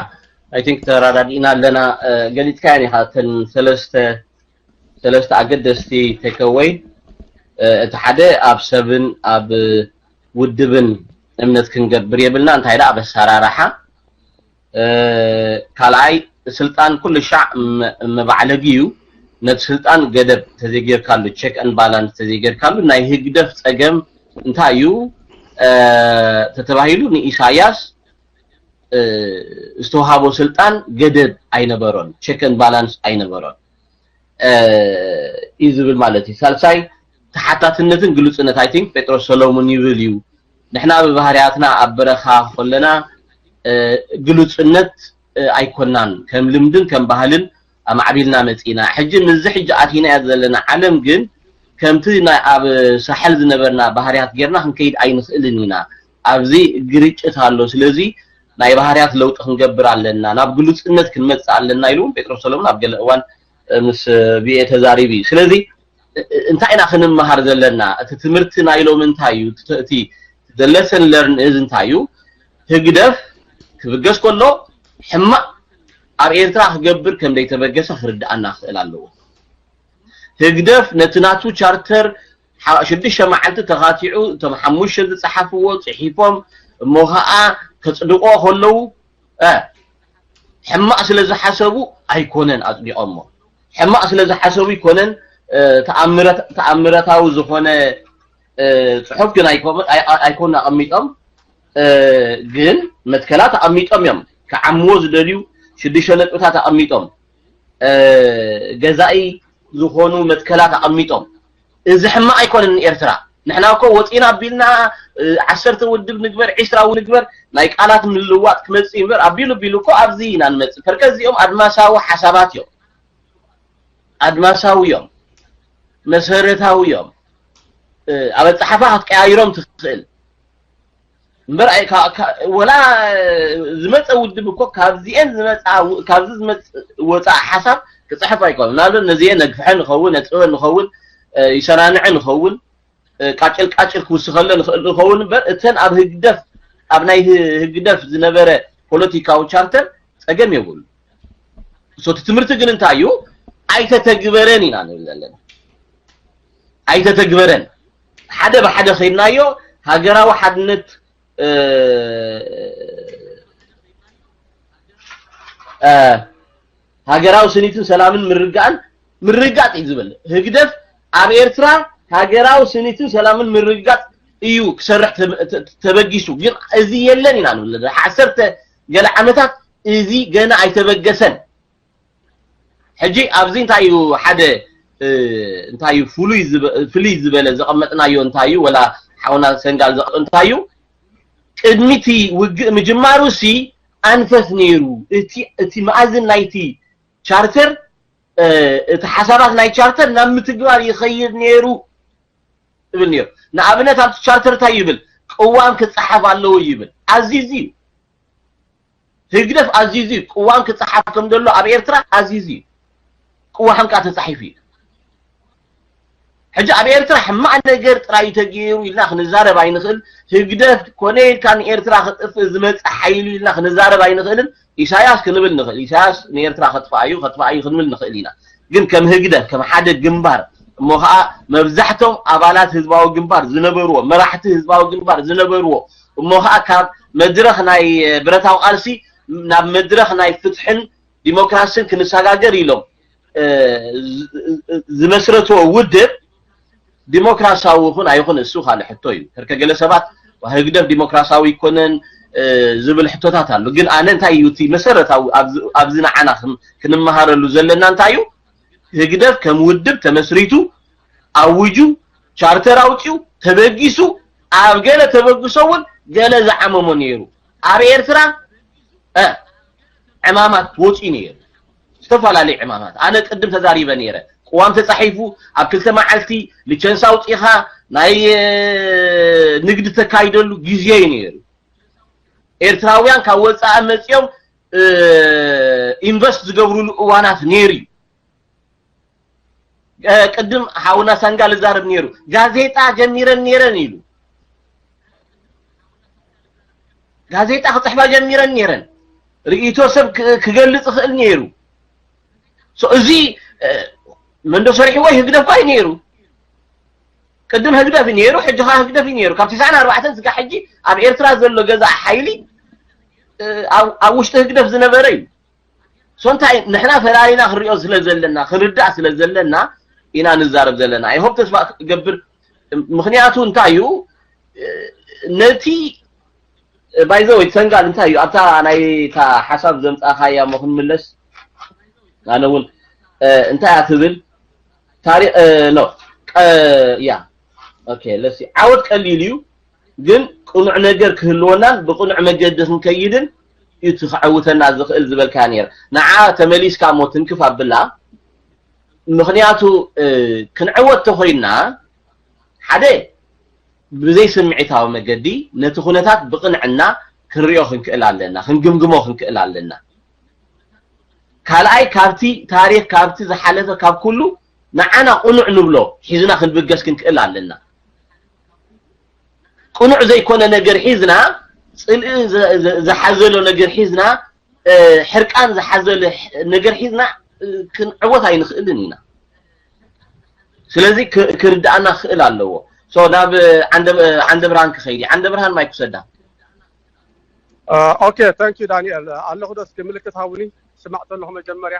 I think ተራዳዲእና ኣለና። እ፣ ገሊጽካየን ኢኻ እተን ሰለስተ፣ ሰለስተ ኣገደስቲ take away። እ፣ እቲ ሓደ ኣብ ሰብን ኣብ ውድብን እምነት ክንገብር የብልና፣ እንታይ ደኣ ኣብ ኣሰራርሓ። እ፣ ካልኣይ፣ ስልጣን ኩሉ ሻዕ መ-፣ መባዕለጊ እዩ። ነቲ ስልጣን ገደብ ተዘይጌርካሉ፣ check and balance ተዘይጌርካሉ፣ ናይ ህግደፍ ጸገም እንታይ እዩ፣ እ፣ ተተባሂሉ ንኢሳያስ፣ እ፣ ዝተውሃቦ ስልጣን ገደብ ኣይነበሮን፣ check and balance ኣይነበሮን፣ እ፣ እዩ ዝብል ማለት እዩ። ሳልሳይ፣ ተሓታትነትን ግሉጽነት፣ I think ጴጥሮስ ሰሎሙን ይብል እዩ። ንሕና ብባህርያትና ኣብ በረኻ ከለና፣ እ፣ ግሉጽነት፣ እ፣ ኣይኮናን። ከም ልምድን ከም ባህልን ኣማዕቢልና መጺና። ሕጂ ምስዚ ሕጂ ኣቲናያ ዘለና ዓለም ግን ከምቲ ናይ ኣብ ሳሕል ዝነበርና ባህርያት ጌርና ክንከይድ ኣይንኽእልን ኢና። ኣብዚ ግርጭት ኣሎ። ስለዚ ናይ ባህርያት ለውጢ ክንገብር ኣለና፣ ናብ ግሉጽነት ክንመጽእ ኣለና ኢሉ እውን ጴጥሮስ ሰሎሞን ኣብ ገለ እዋን፣ እ፣ ምስ ቪኤ ተዛሪቡ እዩ። ስለዚ፣ እ-፣ እ-፣ እንታይ ኢና ክንመሃር ዘለና? እቲ ትምህርቲ ናይ ሎሚ እንታይ እዩ? እቲ፣ እቲ the lesson learn is እንታይ እዩ? ህግደፍ ክብገስ ከሎ ሕማቕ ኣብ ኤርትራ ክገብር ከም ዘይተበገሰ ክርድኣና ክኽእል ኣለዎ። ህግደፍ ነቲ ናቱ ቻርተር ሓ-፣ ሽዱሽተ መዓልቲ ተኻቲዑ እቶም ሓሙሽተ ዝጸሓፍዎ ጽሒፎም እሞ ኸኣ ከጽድቆ ከለዉ፣ እ፣ ሕማቕ ስለ ዝሓሰቡ ኣይኮነን ኣጽዲቖሞ። ሕማቕ ስለ ዝሓሰቡ ኣይኮነን፣ እ፣ ተኣምረት-፣ ተኣምረታዊ ዝኾነ፣ እ፣ ጽሑፍ ግን ኣይኮ-፣ ኣይ-፣ ኣይ-፣ ኣይኮኑን ኣቐሚጦም። እ፣ ግን መትከላት ኣቐሚጦም እዮም። ክዓምዎ ዝደልዩ ሽዱሽተ ነጥብታት ኣቐሚጦም። እ፣ ገዛኢ ዝኾኑ መትከላት ኣቐሚጦም። እዚ ሕማቕ ኣይኮነን ንኤርትራ። ንሕና እኮ ወጺና ኣቢልና፣ እ፣ ዓሰርተ ውድብ ንግበር፣ ዒስራ ውድብ ንግበር፣ ናይ ቃላት ምልውዋጥ ክመጽእ እዩ እምበር፣ ኣቢሉ ኣቢሉ እኮ ኣብዚ ኢና ንመጽእ። ፐርከ እዚኦም ኣድማሳዊ ሓሳባት እዮም። ኣድማሳዊ እዮም። መሰረታዊ እዮም። እ፣ ኣብ ኣጸሓሕፋ ክትቀያይሮም ትኽእል። እምበር ኣይ-፣ ካ-፣ ካ-፣ ወላ ዝመጸ ውድብ እኮ ካብዚኤን ዝመጻ ው-፣ ካብዚ ዝመጽ-፣ ወጻእ ሓሳብ ክጽሕፍ ኣይኮነን። ንኣብነት ነዚኤን ነግፍሐ ንኸውን፣ ነጥበ ንኸውን፣ እ፣ ይሰናንዐ ንኸውን፣ ቃጭል ቃጭል ክውስኸለን ይኽእል ይኸውን እምበር እተን ኣብ ህግደፍ ኣብ ናይ ህግደፍ ዝነበረ ፖለቲካዊ ቻርተር ጸገም የብሉ። እቲ ትምህርቲ ግን እንታይ እዩ? ኣይተተግበረን ኢና ንብል ዘለና። ኣይተተግበረን። ሓደ ብሓደ ከይድናዮ ሃገራዊ ሓድነት ሃገራዊ ስኒትን ሰላምን ምርግጋእን ምርግጋጥ እዩ ዝብል ህግደፍ ኣብ ኤርትራ ሃገራዊ ስኒትን ሰላምን ምርግጋጥ እዩ ክሰርሕ ተበጊሱ። ግን እዚ የለን ኢና ንብል ዘለና። ዓሰርተ ገለ ዓመታት እዚ ገና ኣይተበገሰን። ሕጂ ኣብዚ እንታይ እዩ ሓደ እንታይ እዩ ፍሉይ ዝበለ ዘቐመጥናዮ እንታይ እዩ ወላ ሓውና ሰንጋል እንታይ እዩ ቅድሚቲ ውግእ ምጅማሩ ሲ ኣንፈት ነይሩ። እቲ መኣዝን ናይቲ ቻርተር እቲ ሓሳባት ናይ ቻርተር ናብ ምትግባር ይኸይድ ነይሩ ይብል ነይሩ። ንኣብነት ኣብቲ ቻርተር እንታይ ይብል? ቅዋም ክፀሓፍ ኣለዎ ይብል። ኣዚዙ እዩ። ህግደፍ ኣዚዙ እዩ። ቅዋም ክፀሓፍ ከም ዘሎ ኣብ ኤርትራ ኣዚዙ እዩ። ቅዋም ከዓ ተፃሒፉ እዩ። ሕጂ ኣብ ኤርትራ ሕማቕ ነገር ጥራይ ተገይሩ ኢልና ክንዛረብ ኣይንኽእል። ህግደፍ ኮነ ኢልካ ንኤርትራ ክጥፍእ ዝመፅእ ሓይሊ ኢልና ክንዛረብ ኣይንኽእልን። ኢሳያስ ክንብል ንኽእል። ኢሳያስ ንኤርትራ ከጥፍኣ እዩ ከጥፍኣ እዩ ክንብል ንኽእል ኢና። ግን ከም ህግደፍ ከም ሓደ ግንባር እሞ ከዓ መብዛሕቶም ኣባላት ህዝባዊ ግንባር ዝነበርዎ መራሕቲ ህዝባዊ ግንባር ዝነበርዎ እሞ ከዓ ካብ መድረኽ ናይ ብረታዊ ቃልሲ ናብ መድረኽ ናይ ፍትሕን ዲሞክራሲን ክንሰጋገር ኢሎም ዝመስረትዎ ውድብ ዲሞክራሲያዊ ይኹን ኣይኹን እሱ ካልእ ሕቶ እዩ። ከርከ ገለ ሰባት ህግደፍ ዲሞክራሲያዊ ይኮነን ዝብል ሕቶታት ኣሎ። ግን ኣነ እንታይ እዩ እቲ መሰረታዊ ኣብዚ ንዓና ክንመሃረሉ ዘለና እንታይ እዩ? ህግደፍ ከም ውድብ ተመስሪቱ ኣውጁ ቻርተር ኣውፂኡ ተበጊሱ ኣብ ገለ ተበግሶ እውን ገለ ዝዓመሞ ነይሩ። ኣብ ኤርትራ ዕማማት ወፂኡ ነይሩ። ዝተፈላለዩ ዕማማት ኣነ ቅድም ተዛሪበ ነይረ። ቅዋም ተፃሒፉ ኣብ ክልተ መዓልቲ ሊቸንስ ኣውፂኻ ናይ ንግዲ ተካይደሉ ግዜ እዩ ነይሩ። ኤርትራውያን ካብ ወፃኢ መፂኦም ኢንቨስት ዝገብሩሉ እዋናት ነይሩ እዩ። ቅድም ሓውና ሳንጋ ልዛረብ ነይሩ ጋዜጣ ጀሚረን ነይረን ኢሉ ጋዜጣ ክፅሕፋ ጀሚረን ነይረን ርእይቶ ሰብ ክገልፅ ይኽእል ነይሩ። እዚ መንዶ ሰሪሕዎ ህግደፍ ኳይ ነይሩ። ቅድም ህግደፍ ነይሩ ሕጂ ካ ህግደፍ ነይሩ ካብ ትስዓን ኣርባዕተን ስጋ ሕጂ ኣብ ኤርትራ ዘሎ ገዛ ሓይሊ ኣብ ውሽጢ ህግደፍ ዝነበረ እዩ። ሶንታይ ንሕና ፈላሊና ክንሪኦ ስለ ዘለና ክንርዳእ ስለ ዘለና ኢና ንዛረብ ዘለና። ኣይሆብ ተስፋ ገብር ምክንያቱ እንታይ እዩ ነቲ ባይዘወይ ሰንጋል እንታይ እዩ ኣብታ ናይታ ሓሳብ ዘምፃእካያ ሞ ክንምለስ ኣነ እውን እንታይ እያ ትብል ታሪክ ኖ ያ ኦኬ ለሲ ዓወት ቀሊል እዩ ግን ቅኑዕ ነገር ክህልወናን ብቅኑዕ መገዲ ክንከይድን እዩ እቲ ክዐውተና ዝኽእል ዝበልካያ ነይረ። ንዓ ተመሊስካ እሞ ትንክፍ ኣብላ። ምኽንያቱ ክንዕወት ተኾይንና ሓደ ብዘይ ስምዒታዊ መገዲ ነቲ ኩነታት ብቕንዕና ክንሪኦ ክንክእል ኣለና፣ ክንግምግሞ ክንክእል ኣለና። ካልኣይ ካብቲ ታሪኽ ካብቲ ዝሓለፈ ካብ ኩሉ ንዓና ቅኑዕ ንብሎ ሒዝና ክንብገስ ክንክእል ኣለና። ቅኑዕ ዘይኮነ ነገር ሒዝና ፅልኢ ዝሓዘሎ ነገር ሒዝና ሕርቃን ዝሓዘለ ነገር ሒዝና ክንዕወት ኣይንኽእልን ኢና። ስለዚ ክርድኣና ክኽእል ኣለዎ። ናብ ዓንደ ብርሃን ክኸይድ ዓንደ ብርሃን ማይ ክሰዳ። ኦኬ ታንክ ዩ ዳንኤል ኣለኹ ዶ እስኪ ምልክት ሃቡኒ ስማዕ ተለኹ መጀመርያ